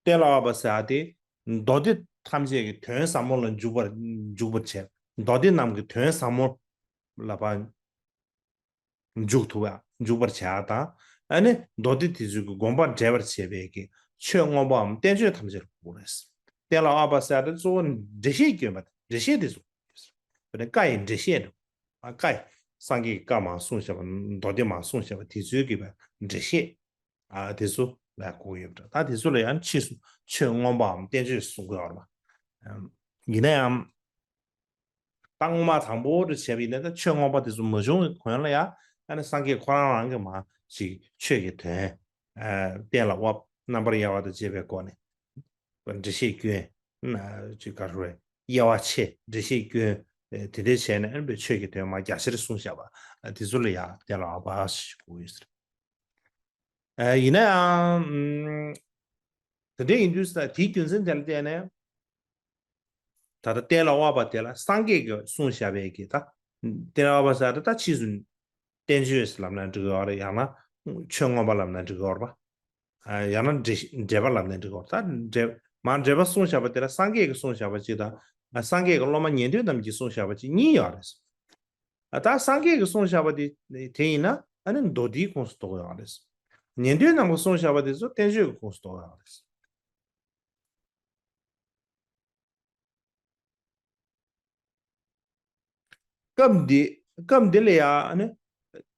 གཏན་ལ་དབབ་པ་ཟེར་ཡ་དེ་མདོ་སྡེ་ཐམས་ཅད་ཀྱི་དོན་ཟབ་མོ་ལ་འཇུག་པར་འཇུག་པར་བྱེད། མདོ་སྡེ་རྣམས་ཀྱི་དོན་ཟབ་མོ་ལ་ཕར་འཇུག་ཐུབ་པ་འཇུག་པར་བྱེད་ཡ་དང་། ཨ་ནི་མདོ་སྡེ་དེ་ཚོའི་གི་དགོངས་པ་འགྲེལ་བར་བྱེད་པའི་གི་ཆོས་མངོན་པའམ་བསྟན་བཅོས་ཐམས་ཅད་ལ་གོ་དགོས་རེད། གཏན་ལ་དབབ་པ་ཟེར་ཡ་དེ་གཙོ་བོ་འགྲེལ་བཤད་སྐྱོན་པ་དང་འགྲེལ་བཤད་དེ་ཚོ། དཔེར་ན་བཀའ་ཡི་འགྲེལ་བཤད་འདྲ། ཨ་བཀའ་ཡི་སངས་རྒྱས་ཀྱི་བཀའ་མར་གསུངས་བཞག་པ། མདོ་སྡེ་མར་གསུངས་བཞག་པ་དེ་ཚོའི་གི་འགྲེལ་བཤད། ཨ་དེ་ཚོ་ལ་གོ་ཡོད་པ་འདྲ། ད་དེ་ཚོ་ལ་ཡང་ཕྱིས་སུ་ཆོས་མངོན་པའམ་བསྟན་བཅོས་གསུང་གི་ཡོད་རེད་པ། ཡིན་ན་ཡང་ད་སྔོན་མ་དང་པོ་དེ་བྱས་པ་ཡིན་ན། ད་ཆོས་མངོན་པ་དེ་ཚོ་མ་བྱུང་བའི་གོང་ལ་ཡང་ཨ་ནི་སངས་རྒྱས་ཁོ་རང་རང་གིས་མར་ཅིག་ཆོས་ཀྱི་དོན་ཨ་གཏན་ལ་དབབ། རྣམ་པར་དབྱེ་བ་དང་བཅས་པའི་སྒོ་ནས་འགྲེལ་བཤད་སྐྱོན། ཅིག་ག་རེ་རེད། དབྱེ་བ་ཕྱེ། འགྲེལ་བཤད་སྐྱོན། དེ་འདྲ་བྱས་ནས་ཨ་ནི་ཆོས་ཀྱི་དོན་མར་རྒྱ་ཆེར་གསུངས་བཞག་པ་དེ་ཚོ་ལ་ཡང་གཏན་ལ་དབབ་པ་ཞེས་གོ་ཡོད་ཟེར། ཨ་ཡིན་ན་ཡང་ཨམ། དེ་འདྲ་ཡིན་དུས་ས་དེའི་རྒྱུ་མཚན་དེ་ལ་བརྟེན་ནས། ད་ལྟ་གཏན་ལ་དབབ་པ་དེ་ལ་སངས་རྒྱས་ཀྱིས་གསུངས་བཞག་པའི་གི་ད། གཏན་ལ་དབབ་པ་ཟེར་ཡ་དེ་ད་ཕྱིས་སུ་བསྟན་བཅོས་ལབ་ན་འགྲིག་གི་ཡོད་རེད། ཡང་ན་ཆོས་མངོན་པ་ལབ་ན་འགྲིག་གི་ཡོད་རེད་པ། ཨ་ཡང་ན་འགྲེལ་འགྲེལ་པ་ལབ་ན་འགྲིག་གི་ཡོད་རེད། ད་འགྲེལ་མར་འགྲེལ་པ་གསུངས་བཞག་པ་དེ་ལ་སངས་རྒྱས་ཀྱིས་གསུངས་བཞག་པ་གཅིག་དང་། ཨ་སངས་རྒྱས་ཀྱི་སློབ་མ་ཉན་ཐོས་རྣམས་ཀྱིས་གསུངས་བཞག་པ་གཅིག་གཉིས་ཡོད་རེད། ཨ་ད་སངས་རྒྱས་ཀྱིས་གསུངས་བཞག་པ་དེ་དེ་ཡིན་ན་ཨ་ནི་མདོ་སྡེའི་ཁོངས་སུ་གཏོགས་ཡོད་རེད། ཉན་ཐོས་རྣམས་ཀྱིས་གསུངས་བཞག་པ་དེ་ཚོ་བསྟན་བཅོས་ཀྱི་ཁོངས་སུ་གཏོགས་ཡོད་རེད། སྐབས་འདི་སྐབས་འདི་ལ་ཡང་ནི་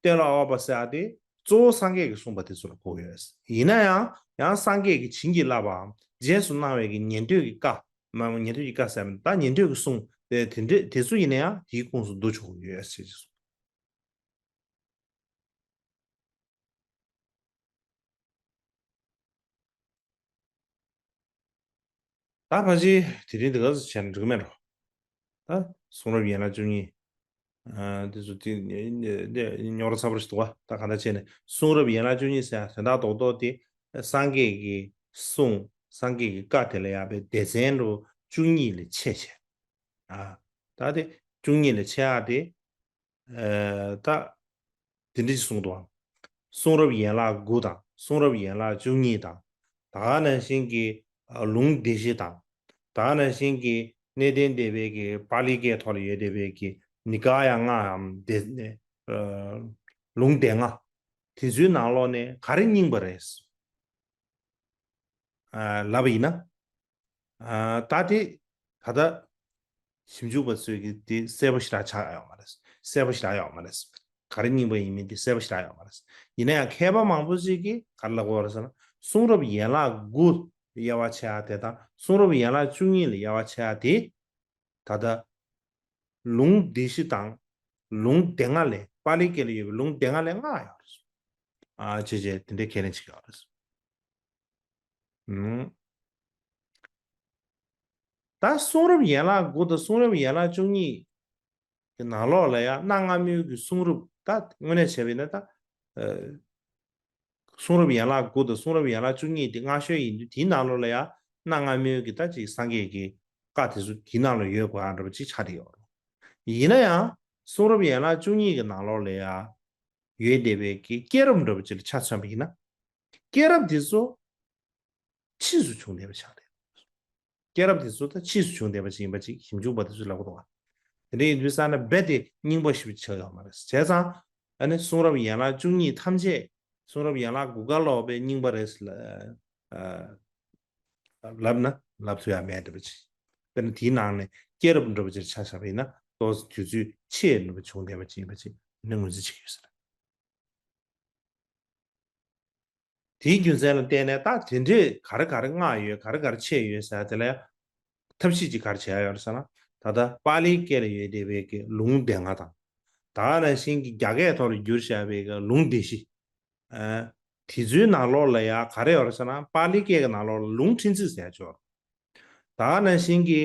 གཏན་ལ་དབབ་པ་ཟེར་ཡ་དེ་ གཙོ་བོ་སངས་རྒྱས་ཀྱིས་གསུངས་པ་དེ་ཚོ་ལ་གོ་དགོས་ཡོད། ཡིན་ན་ཡང་ཡང་སངས་རྒྱས་ཀྱིས་བྱིན་གྱིས་བརླབས་པའམ་རྗེས་སུ་གནང་བའི་གི་ཉན་ཐོས་ཀྱི་བཀའ། མ་ཉན་ཐོས་ཀྱི་བཀའ་ཟེར་མ་ད་ཉན་ཐོས་ཀྱི་གསུང་དེ་དེ་འདྲ་དེ་ཚོ་ཡིན་ན་ཡང་དེའི་ཁོངས་སུ་བསྡུ་ཆོག་གི་ཡོད་ཅེས་གསུངས། ད་ཕལ་ཆེར་དེ་རིང་འདི་ག་ཚོད་བྱས་ན་འགྲིག་མེད་འགྲོ། ད་གསུང་རབ་ཡན་ལག་བཅུ་གཉིས། ཨ་འདི་ཚོ་དེ་རྙོག་དྲ་ཚ་པོ་ཞིག་འདུག་བ། ད་གང་ལྟར་བྱས་ནས་གསུང་རབ་ཡན་ལག་བཅུ་གཉིས་ཟེར་ཡ་དོན་དག་རྡོག་རྡོག་དེ་སངས་རྒྱས་ཀྱི་གསུང་སངས་རྒྱས་ཀྱི་བཀའ་དེ་ལ་ཡང་པའི་སྡེ་ཚན་རུ་བཅུ་གཉིས་ལས་ཕྱེ་བྱས། ཨ་ད་དེ་བཅུ་གཉིས་ལས་ཕྱེ་ཡ་དེ། ཨ་ད་དེ་འདྲ་ཞིག་གསུངས་འདུག་བ། གསུང་རབ་ཡན་ལག་དགུ་དང་གསུང་རབ་ཡན་ལག་བཅུ་གཉིས་དང་། ད་ག་ནང་བཞིན་གྱི་ཨ་ལུང་སྡེ་བཞི་དང་། ད་ག་ནང་བཞིན་གྱི་གནས་བརྟན་སྡེ་པའི་གི་པཱ་ལིའི་སྐད་ཐོག་ལ་ཡོད་བསྡད་པའི་གི་ནི་ཀ་ཡ་ལྔའམ་སྡེ་ཨ་ལུང་སྡེ་ལྔ། དེ་ཚོའི་ནང་ལོགས་ནས་ག་རེ་རྙིང་པ་རེད། ཨ་ལབ་པ་ཡིན་ན། ཨ་ད་དེ་ད་ལྟ་ཞིབ་འཇུག་པ་ཚོས་ཀྱིས་དེ་གསལ་པོ་ཞེ་དྲག་ཆགས་ཡོད་མ་རེད། གསལ་པོ་ཞེ་དྲག་ཡོད་མ་རེད། ག་རེ་རྙིང་པ་ཡིན་མིན་དེ་གསལ་པོ་ཞེ་དྲག་ཡོད་མ་རེད། ཡིན་ན་ཡང་མཁས་པ་མང་པོ་ཞིག་གིས་ག་རེ་ལབ་ཀྱི་ཡོད་རེད་ཟེར་ན། གསུང་རབ་ཡན་ལག་དགུ་དབྱེ་བ་ཕྱེ་ཡ་དེ་དང་གསུང་རབ་ཡན་ལག་བཅུ་གཉིས་ལ་དབྱེ་བ་ཕྱེ་ཡ་དེ། ད་ལྟ་ལུང་སྡེ་བཞི་དང་ལུང་སྡེ་ལྔ་ལས་པཱ་ལིའི་སྐད་ལ་ཡོད་པའི་ལུང་སྡེ་ལྔ་ལས་ལྔ་ཡོད་རེད། ཨ་བྱས་བྱས་དེ་འདྲའི་ཁས་ལེན་བྱེད་ཀྱི་ཡོད་རེད། ཨུམ། ད་གསུང་རབ་ཡན་ལག་དགུ་དང་གསུང་རབ་ཡན་ལག་བཅུ་གཉིས་ཀྱི་ནང་ལོགས་ལ་ཡང་གནའ་སྔ་མོའི་གི་གསུང་རབ་ད་དངོས་གནས་བྱས་པ་ཡིན་ན་ད། ཨ་གསུང་རབ་ཡན་ལག་དགུ་དང་གསུང་རབ་ཡན་ལག་བཅུ་གཉིས་དེ་སྔ་ཤོས་ཡིན་དུས་དེའི་ནང་ལོགས་ལ་ཡང་གནའ་སྔ་མོའི་གི་ད་ཅིག་སངས་རྒྱས་ཀྱི་བཀའ་དེ་ཚོ་དེའི་ནང་ལ་ཡོད་དགོས་ཨ་འདྲ་པོ་ཅིག་ཆགས་བསྡད་ཡོད་རེད། ཡིན་ན་ཡང་གསུང་རབ་ཡན་ལག་བཅུ་གཉིས་ཀྱི་ནང་ལོགས་ལ་ཡང་ཡོད་བསྡད་པའི་གི་སྐྱེས་རབས་འདྲ་པོ་ཅིག་ལ་ཆ་མཚོན་པ་ཡིན་ན། སྐྱེས་རབས་དེ་ཚོ་ཕྱིས་སུ་བྱུང་བསྡད་པ་ཆགས་རེད། སྐྱེས་རབས་དེ་ཚོ་ད་ཕྱིས་སུ་བྱུང་བསྡད་པ་ཅིག་ཡིན་པ་ཅིག་ཞིབ་འཇུག་པ་དེ་ཚོས་ལབ་ཀྱི་འདུག་བ། དེ་འདྲ་ཡིན་དུས་ཙང་ནས་རྦད་དེ་རྙིང་པ་ཞིག་ཆགས་ཡོད་མ་རེད། བྱས་ཙང་ཨ་ནི་གསུང་རབ་ཡན་ལག་བཅུ་གཉིས་ཐམས་ཅད་གསུང་རབ་ཡན་ལག་དགུ་ཀ་ལོག་པའི་རྙིང་པ་རེད་ལ་ལབ་ན་ལབ་ཐུབ་ཡ་མེད་འདྲ་པོ་ཅིག་དཔེར་ན་དེའི་ནང་ནས་སྐྱེས་རབས་འདྲ་པོ་ཅིག་ཆ་བཞག་པ་ཡིན་ན་ཏོག་ཙམ་དུས་ཚོད་ཕྱེད་འདྲ་པོ་བྱུང་བསྡད་པ་ཅིག་ཡིན་པ་ཅིག་ནི་ངོས་འཛིན་བྱེད་ཀྱི་ཡོད་ས་རེད། དེའི་རྒྱུ་མཚན་ལ་བརྟེན་ནས་ད་དེ་འདྲས་ག་རེ་ག་རེ་སྔགས་ཡོད་ག་རེ་ག་རེ་ཆད་ཡོད་ཟེར་དེ་ལ་ཐབས་ཤེས་ཅིག་ག་རེ་བྱས་ཡོད་རེད་ཟེར་ན། ད་ལྟ་པཱ་ལིའི་སྐད་ལ་ཡོད་བསྡད་པའི་གི་ལུང་སྡེ་ལྔ་དང་། ད་ག་ནང་བཞིན་གྱི་རྒྱ་སྐད་ཐོག་ལ་བསྒྱུར་བཞག་པའི་གི་ལུང་སྡེ་བཞི། ཨ་དེ་ཚོའི་ནང་ལོགས་ལ་ཡང་ག་རེ་ཡོད་རེད་ཟེར་ན་པཱ་ལིའི་སྐད་ཀྱི་ནང་ལོགས་ལ་ལུང་ཕྲན་ཚེགས་ཟེར་ཡ་ཅིག་ཡོད་རེད། ད་ག་ནང་བཞིན་གྱི་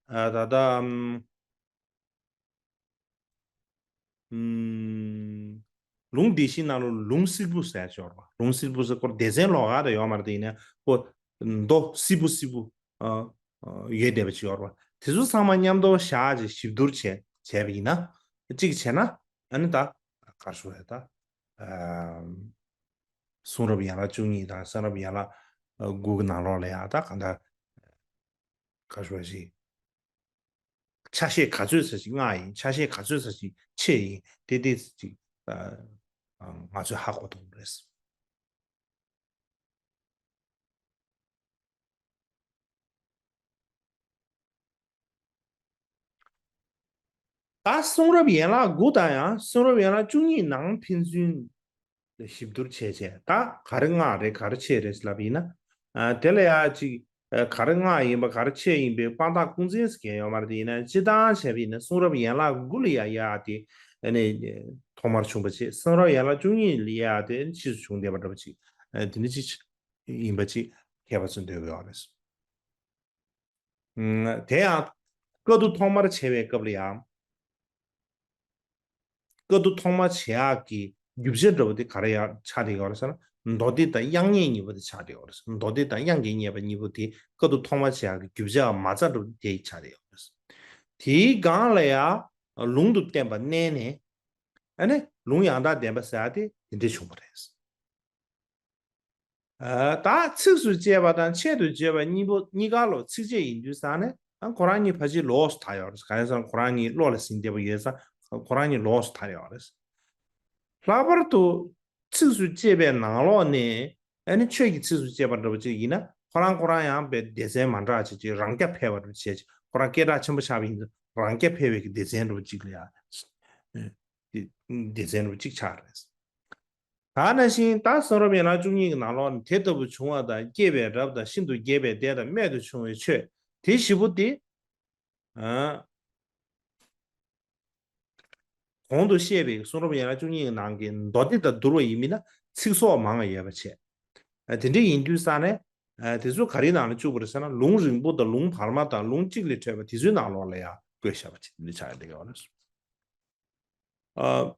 ཨ་ད་ལྟ་ཨམ། ལུང་སྡེ་བཞི་ནང་ལོགས་ལུང་སིལ་བུ་ཟེར་ཡ་ཅིག་ཡོད་རེད་པ། ལུང་སིལ་བུ་ཟེར་སྐོར་སྡེ་ཚན་ལོགས་ཀ་དེ་ཡོད་མ་རེད། དེ་ཡིན་ན་ཁོ་མདོ་སིལ་བུ་སིལ་བུ་ཡོད་བསྡད་པ་ཅིག་ཡོད་རེད་པ། དེ་ཚོ་ཚང་མ་མཉམ་དུ་བཞག་ཅིག་ཞིབ་བསྡུར་བྱས་བྱས་པ་ཡིན་ན་གཅིག་བྱས་ན་ཨ་ནི་ད་ག་རེ་ཞུ་དགོས་རེད་ད། གསུང་རབ་ཡན་ལག་བཅུ་གཉིས་དང་གསུང་རབ་ཡན་ལག་དགུ་གི་ནང་ལོགས་ལ་ཡང་ད་གང་ལྟར་ག་རེ་ཞུ་དགོས་རེད། ཆ་ཤས་ག་ཚོད་ཙམ་ཞིག་སྔགས་ཡིན། ཆ་ཤས་ག་ཚོད་ཙམ་ཞིག་ཆད་ཡིན། དེ་དེ་ཅིག་ང་ཚོས་ཧ་གོ་ཐུབ་པ་རེད། ད་གསུང་རབ་ཡན་ལག་དགུ་དང་ཡང་གསུང་རབ་ཡན་ལག་བཅུ་གཉིས་ནང་ཕན་ཚུན་ལ་ཞིབ་བསྡུར་བྱས་བྱས་ད་ག་རེ་སྔགས་རེད་ག་རེ་ཆད་རེད་ལབ་ཡིན་ན། ཨ་དེ་ལ་ཡང་ཅིག་ཨ་ག་རེ་སྔགས་ཡིན་པ་ག་རེ་ཆད་ཡིན་པའི་དཔང་རྟགས་ཁུངས་བཙན་ཟེར་མཁན་ཡོད་མ་རེད། དེ་ཡིན་ན་སྤྱིར་བཏང་བྱས་པ་ཡིན་ན་གསུང་རབ་ཡན་ལག་དགུ་ལ་ཡ་ཡ་དེ་ཨ་ནི་ཐོག་མར་བྱུང་བ་བྱས། གསུང་རབ་ཡན་ལག་བཅུ་གཉིས་ལ་ཡ་དེ་ཕྱིས་སུ་བྱུང་བསྡད་པ་འདྲ་པོ་ཅིག་ཨ་དེ་འདྲ་ཅིག་ཡིན་པ་ཅིག་མཁས་པ་ཚོས་འདོད་ཀྱི་ཡོད་རེད། ཨ་དེ་ཡང་བཀའ་བསྡུ་ཐོག་མར་བྱེད་པའི་སྐབས་ལ་ཡང་། བཀའ་བསྡུ་ཐོག་མ་བྱེད་ཡག་གི་རྒྱུ་ཆ་འདྲ་བོ་དེ་ག་རེ་ཡང་ཆགས་བསྡད་ཡོད་རེད་ཟེར་ན། མདོ་སྡེ་དང་དབྱངས་སྙན་གཉིས་པོ་དེ་ཆགས་བསྡད་ཡོད་རེད། མདོ་སྡེ་དང་དབྱངས་ཀྱིས་བསྙད་པ་གཉིས་པོ་དེ་བཀའ་བསྡུ་ཐོག་མ་བྱེད་ཡག་གི་རྒྱུ་ཆ་མ་རྩ་འདྲ་བོ་དེ་ཆགས་བསྡད་ཡོད་རེད། དེའི་སྒང་ལ་ཡང་ལུང་དུ་བསྟན་པ་བསྣན་ནས་ཨ་ནི་ལུང་ཡང་དག་བདེན་པ་ཟེར་ཡག་དེ་དེ་འདྲས་བྱུང་བ་རེད། ཨ་ད་ཚིགས་སུ་བཅད་པ་དང་ཆེད་དུ་བརྗོད་པ་གཉིས་པོ་གཉིས་ཀ་ལོ་ཚིགས་བཅད་ཡིན་དུས་ཙང་ནས་ཨ་ཁོ་རང་གཉིས་ཕལ་ཆེར་ལོགས་སུ་ད་ཡོད་རེད། གང་ཡིན་ཟེར་ན་ཁོ་རང་གཉིས་བློ་ལ་ཟིན་བསྡད་པ་ཡོད་ཙང་ཁོ་རང་གཉིས་ལོགས་སུ་ད་ཡོད་རེད། ལྷག་པར་དུ་ཚིགས་སུ་བཅད་པའི་ནང་ལོགས་ནས་ཨ་ནི་ཆོས་ཀྱི་ཚིགས་སུ་བཅད་པ་འདྲ་པོ་ཅིག་ཡིན་ན་ཁོ་རང་ཁོ་རང་ཡང་པའི་སྡེ་ཚན་མ་འདྲ་ཅིག་ཅིག་རང་རྐྱ་འཕེར་བ་འདྲ་པོ་བྱས་ཅིག་ཁོ་རང་སྐད་གྲགས་ཆེན་པོ་ཆགས་པ་ཡིན་ཙང་རང་རྐྱ་འཕེར་བའི་གི་སྡེ་ཚན་འདྲ་པོ་ཅིག་ལ་ཡང་སྡེ་ཚན་འདྲ་པོ་ཅིག་ཆགས་རེད། ད་ནང་བཞིན་ད་གསུང་རབ་ཡན་ལག་བཅུ་གཉིས་ཀྱི་ནང་ལོགས་ནས་དེ་ལྟ་བུ་བྱུང་བ་དང་སྐྱེས་པའི་རབས་དང་ཤིན་ཏུ་རྒྱས་པའི་སྡེ་དང་རྨད་དུ་བྱུང་བའི་ཆོས་དེ་བཞི་པོ་དེ། ཨ། གོང་དུ་བཤད་པའི་གསུང་རབ་ཡན་ལག་བཅུ་གཉིས་ཀྱི་ནང་གི་མདོ་སྡེ་དང་བསྡུར་བ་ཡིན་མིན་ན་ཚིག་ཚོགས་མང་བ་ཡོད་པ་བྱས། ཨ། དེ་འདྲ་ཡིན་དུས་ཙང་ནས། ཨ། དེ་ཚོ་ག་རེའི་ནང་ལ་བཅུག་པ་རེད་ཟེར་ན། ལུང་རིང་པོ་དང་ལུང་བར་མ་དང་ལུང་གཅིག་ལས་འཕྲོས་པ་དེ་ཚོའི་ནང་ལོགས་ལ་ཡང་བཀོད་བཞག་པ་ཅིག་འདི་ཆགས་ཡོད་དེ་ག་བ་ལ་སོ། ཨ།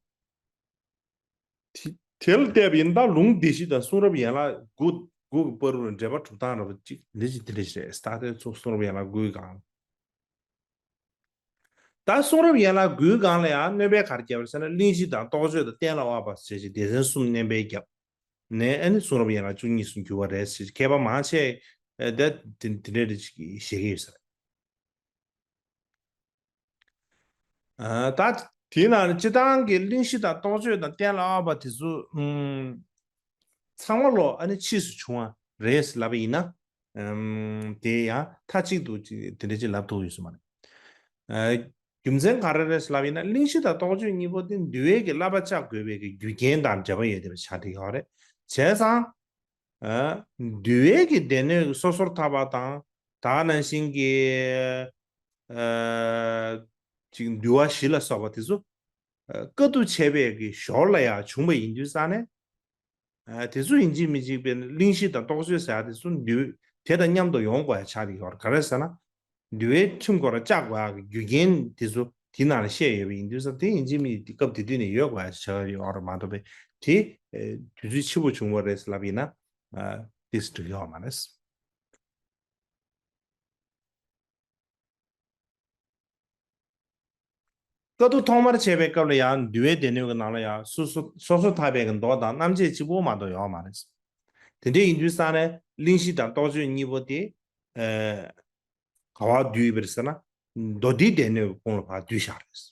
དེ་དེ་ལ་བལྟས་པ་ཡིན་ན། ད་ལུང་སྡེ་བཞི་དང་གསུང་རབ་ཡན་ལག་དགུ་དགུ་གི་བར་དུ་འབྲེལ་བ་གྲུབ་སྟངས་འདྲ་པོ་ཅིག་འདི་ཅིག་དེ་འདྲ་ཞིག་རེད། ད་དེ་ཚོ་གསུང་རབ་ཡན་ལག་དགུའི་སྒང་། ད་གསུང་རབ་ཡན་ལག་དགུའི་སྒང་ལ་ཡང་སྣོན་པ་ག་རེ་བརྒྱབ་པ་རེད་ཟེར་ན། གླེང་གཞི་དང་རྟོགས་བརྗོད་དང་གཏན་ལ་དབབ་པ་ཞེས་བྱས་སྡེ་ཚན་གསུམ་སྣོན་པ་བརྒྱབ་ནས། ཨ་ནི་གསུང་རབ་ཡན་ལག་བཅུ་གཉིས་སུ་གྱུར་པ་རེད་ཟེར། མཁས་པ་མང་ཆེ་བས་དེ་དེ་འདྲ་ཅིག་བཞེད་ཀྱི་ཡོད་ས་རེད། ཨ། ད་དེའི་ནང་ནས་སྤྱིར་བཏང་གི་གླེང་གཞི་དང་རྟོགས་བརྗོད་དང་གཏན་ལ་དབབ་པ་དེ་ཚོ། ཨུམ། ཚང་མ་ལོ་ཨ་ནི་ཕྱིས་སུ་བྱུང་བ་རེད་ལབ་པ་ཡིན་ན། ཨུམ། དེ་ཡང་མཐའ་གཅིག་ཏུ་ཅིག་དེ་འདྲ་ཅིག་ལབ་ཐུབ་ཡོད་ས་མ་རེད། ཨ། རྒྱུ་མཚན་ག་རེ་རེད་ལབ་ཡིན་ན། གླེང་གཞི་དང་རྟོགས་བརྗོད་གཉིས་པོ་དེ་འདུལ་བའི་གི་བསླབ་པ་བཅའ་དགོས་པའི་གི་རྒྱུ་རྐྱེན་དང་འབྲེལ་བ་ཡོད་བསྡད་པ་ཆགས་བསྡད་ཡོད་རེད། བྱས་ཙང་། ཨ། འདུལ་བའི་གི་སྡེ་སྣོད་སོ་སོར་ཐར་པ་དང་། ད་ག་ནང་བཞིན་གྱི། ཨ། ཅིག་འདུལ་བ་བཞི་ལ་སོགས་པ་དེ་ཚོ། ཨ། བཀའ་བསྡུ་བྱས་པའི་གི་ཞོར་ལ་ཡང་བྱུང་བ་ཡིན་དུས་ཙང་ནས། ཨ། དེ་ཚོ་ཡིན་གཅིག་མིན་གཅིག་དཔེར་ན་གླེང་གཞི་དང་རྟོགས་བརྗོད་ཟེར་ཡ་དེ་ཚོ་འདུལ་དེ་དང་མཉམ་དུ་ཡོང་དགོས་ཡ་ཆགས་ཀྱི་ཡོད་རེད། ག་རེ་ཟེར་ན། འདུལ་བའི་ཁྲིམས་སྐོར་བཅའ་དགོས་ཡ་གི་རྒྱུ་རྐྱེན་དེ་ཚོ་དེ་ནང་ལ་བཤད་ཡོད་པ་ཡིན་དུས་ཙང་། དེ་ཡིན་གཅིག་མིན་གཅིག་སྐབས་དེ་དུས་ནས་ཡོད་དགོས་ཡ་ཆགས་ཀྱི་ཡོད་རེད་མ་གཏོགས་པས། དེ། ཨ། དུས་ཚོད་ཕྱི་པོ་བྱུང་བ་རེད་ལབ་ཡིན་ན། ཨ། དེ་འགྲིག་ཡོད་མ་རེད། བཀའ་བསྡུ་ཐོག་མར་བྱས་པའི་སྐབས་ལ་ཡང་འདུལ་བའི་སྡེ་སྣོད་ཀྱི་ནང་ལ་ཡང་སོ་སོ་སོ་སོར་ཐར་པའི་གི་མདོ་དང་རྣམ་འབྱེད་གཅིག་པོ་མ་གཏོགས་ཡོད་མ་རེད། དེ་འདྲ་ཡིན་དུས་ཙང་ནས་གླེང་གཞི་དང་རྟོགས་བརྗོད་གཉིས་པོ་དེ། ཨ། ག་པར་བསྡུས་པ་རེད་ཟེར་ན། མདོ་སྡེའི་སྡེ་སྣོད་ཀྱི་ཁོངས་ལ་ཕར་བསྡུས་བཞག་རེད།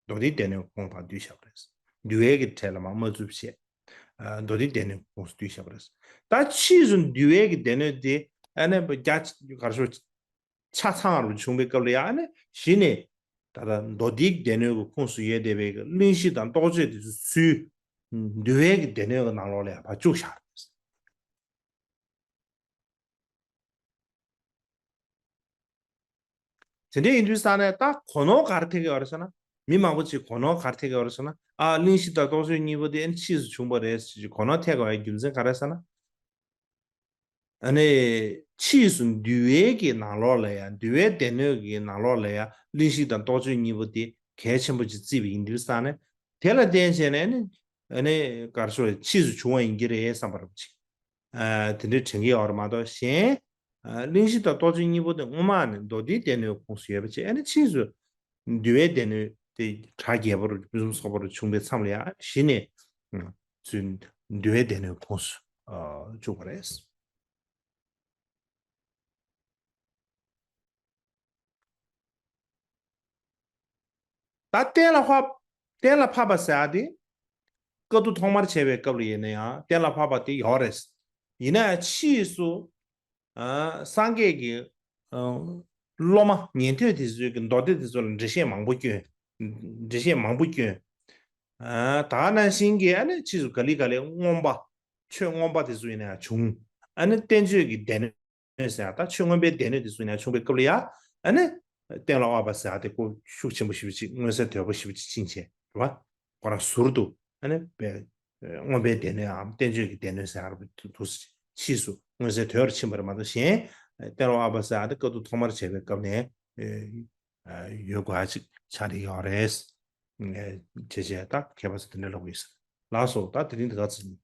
མདོ་སྡེའི་སྡེ་སྣོད་ཀྱི་ཁོངས་ལ་ཕར་བསྡུས་བཞག་པ་རེད། འདུལ་བའི་གི་གྲས་ལ་མར་མ་བཙུད་པ་བྱས། ཨ། མདོ་སྡེའི་སྡེ་སྣོད་ཀྱི་ཁོངས་སུ་བསྡུས་བཞག་པ་རེད། ད་ཕྱིས་སུ་འདུལ་བའི་གི་སྡེ་སྣོད་དེ་ཨ་ནི་རྒྱ་གར་ཤོག་ཆ་ཚང་རུ་བྱུང་བའི་སྐབས་ལ་ཡང་། ཨ་ནི་གཞི་ནས་ད་ལྟ་མདོ་སྡེའི་སྡེ་སྣོད་ཀྱི་ཁོངས་སུ་ཡོད་བསྡད་པའི་གི་གླེང་གཞི་དང་རྟོགས་བརྗོད་དེ་ཚོ་ཚུར་འདུལ་བའི་གི་སྡེ་སྣོད་ཀྱི་ནང་ལོགས་ལ་ཡང་ཕར་བཅུག་བཞག་རེད། དེ་འདྲ་ཡིན་དུས་ཙང་ནས་ད་གོ་ནོར་ག་རེ་ཐེབས་ཀྱི་ཡོད་རེད་ཟེར་ན། མི་མང་པོ་ཅིག་གོ་ནོར་ག་རེ་ཐེབས་ཀྱི་ཡོད་རེད་ཟེར་ན། ཨ། གླེང་གཞི་དང་རྟོགས་བརྗོད་གཉིས་པོ་དེ་ཨ་ནི་ཕྱིས་སུ་བྱུང་བ་རེད་ཅེས་གོ་ནོར་ཐེབས་དགོས་པའི་རྒྱུ་མཚན་ག་རེ་ཟེར་ན། ཨ་ནི་ཕྱིས་སུ་འདུལ་བའི་གི་ནང་ལོགས་ལ་ཡང་། འདུལ་བའི་སྡེ་སྣོད་ཀྱི་ནང་ལོགས་ལ་ཡང་གླེང་གཞི་དང་རྟོགས་བརྗོད་གཉིས་པོ་དེ་གལ་ཆེན་པོ་ཅིག་བརྩིས་པ་ཡིན་དུས་ཙང་ནས། དེ་ལ་བརྟེན་བྱས་ནས་ཨ་ནི། ཨ་ནི་ག་རེ་ཟེར། ཕྱིས་སུ་བྱུང་བ་ཡིན་གྱི་རེད་བསམ་པ་རེད་ཅིག་ཨ། དེ་འདྲའི་དྲན་གྱི་ཡོད་རེད་མ་གཏོགས། གཞན། ཨ། གླེང་གཞི་དང་རྟོགས་བརྗོད་གཉིས་པོ་དེ་སྔོན་མ་ནས་མདོ་སྡེའི་སྡེ་སྣོད་ཁོངས་སུ་ཡོད་པ་བྱས། ཨ་ནི་ཕྱིས་སུ་འདུལ་བའི་སྡེ་སྣོད་དེ་གྲ་རྒྱས་པ་རུ་ཕུན་སུམ་ཚོགས་པ་རུ་བྱུང་བའི་མཚམས་ལ་ཡང་གཞི་ནས། ཨ། ཚུར་འདུལ་བའི་སྡེ་སྣོད་ཁོངས་སུ། ཨ། བཅུག་པ་རེད། ད་གཏན་ལ་ཕབ། གཏན་ལ་ཕབ་པ་ཟེར་ཡ་དེ། བཀའ་བསྡུ་ཐོག་མར་བྱས་པའི་སྐབས་ལ་ཡིན་ན་ཡང་གཏན་ལ་ཕབ་པ་དེ་ཡོད་རེད། ཡིན་ན་ཡང་ཕྱིས་སུ། ཨ། སངས་རྒྱས་ཀྱི། ཨ། སློབ་མ་ཉན་ཐོས་དེ་ཚོས་ཀྱི་མདོ་སྡེ་དེ་ཚོ་ལ་འགྲེལ་བཤད་མང་པོ་བསྐྱོན། འགྲེལ་བཤད་མང་པོ་བསྐྱོན། ཨ། ད་ག་ནང་བཞིན་གྱི་ཨ་ནི་ཕྱིས་སུ་ག་ལེ་ག་ལེ་མངོན་པ། ཆོས་མངོན་པ་དེ་ཚོ་ཡིན་ན་ཡང་བྱུང་། ཨ་ནི་བསྟན་བཅོས་ཀྱི་སྡེ་སྣོད་ཟེར་ཡ། ད་ཆོས་མངོན་པའི་སྡེ་སྣོད་དེ་ཚོ་ཡིན་ན་ཡང་བྱུང་བའི་སྐབས་ལ་ཡང་། ཨ་ནི་གཏན་ལ་དབབ་པ་ཟེར་ཡ་དེ་ཁོ་ཤུགས་ཆེན་པོ་ཞེ་པོ་ཅིག་མངོན་གསལ་དོད་པོ་ཞེ་པོ་ཅིག་ཕྱིན་བྱས་རེད་བ། ཁོ་རང་ཟུར་དུ་ཨ་ནི་དཔེ། མངོན་པའི་སྡེ་སྣོད་འམ་བསྟན་བཅོས་ཀྱི་སྡེ་སྣོད་ཟེར་ཡ་རུ་དུ་ཕྱིས་སུ་མངོན་གསལ་དོད་པོར་ཕྱིན་པ་རེད་མ་གཏོགས། གཞན་གཏན་ལ་དབབ་པ་ཟེར་ཡ་དེ་བཀའ་བསྡུ་ཐོག་མར་བྱས་པའི་སྐབས་ནས། ཨ། ཡོད་དགོས་ཡ་ཅིག་ཆགས་བསྡད་ཡོད་རེད། ཨ། བྱས་བྱས་ད་མཁས་པ་ཚོ་དེ་འདྲ་ལབ་ཀྱི་ཡོད་ས། ལགས་སོ། ད་དེ་རིང་འདི་ག་ཚོད་ཡིན།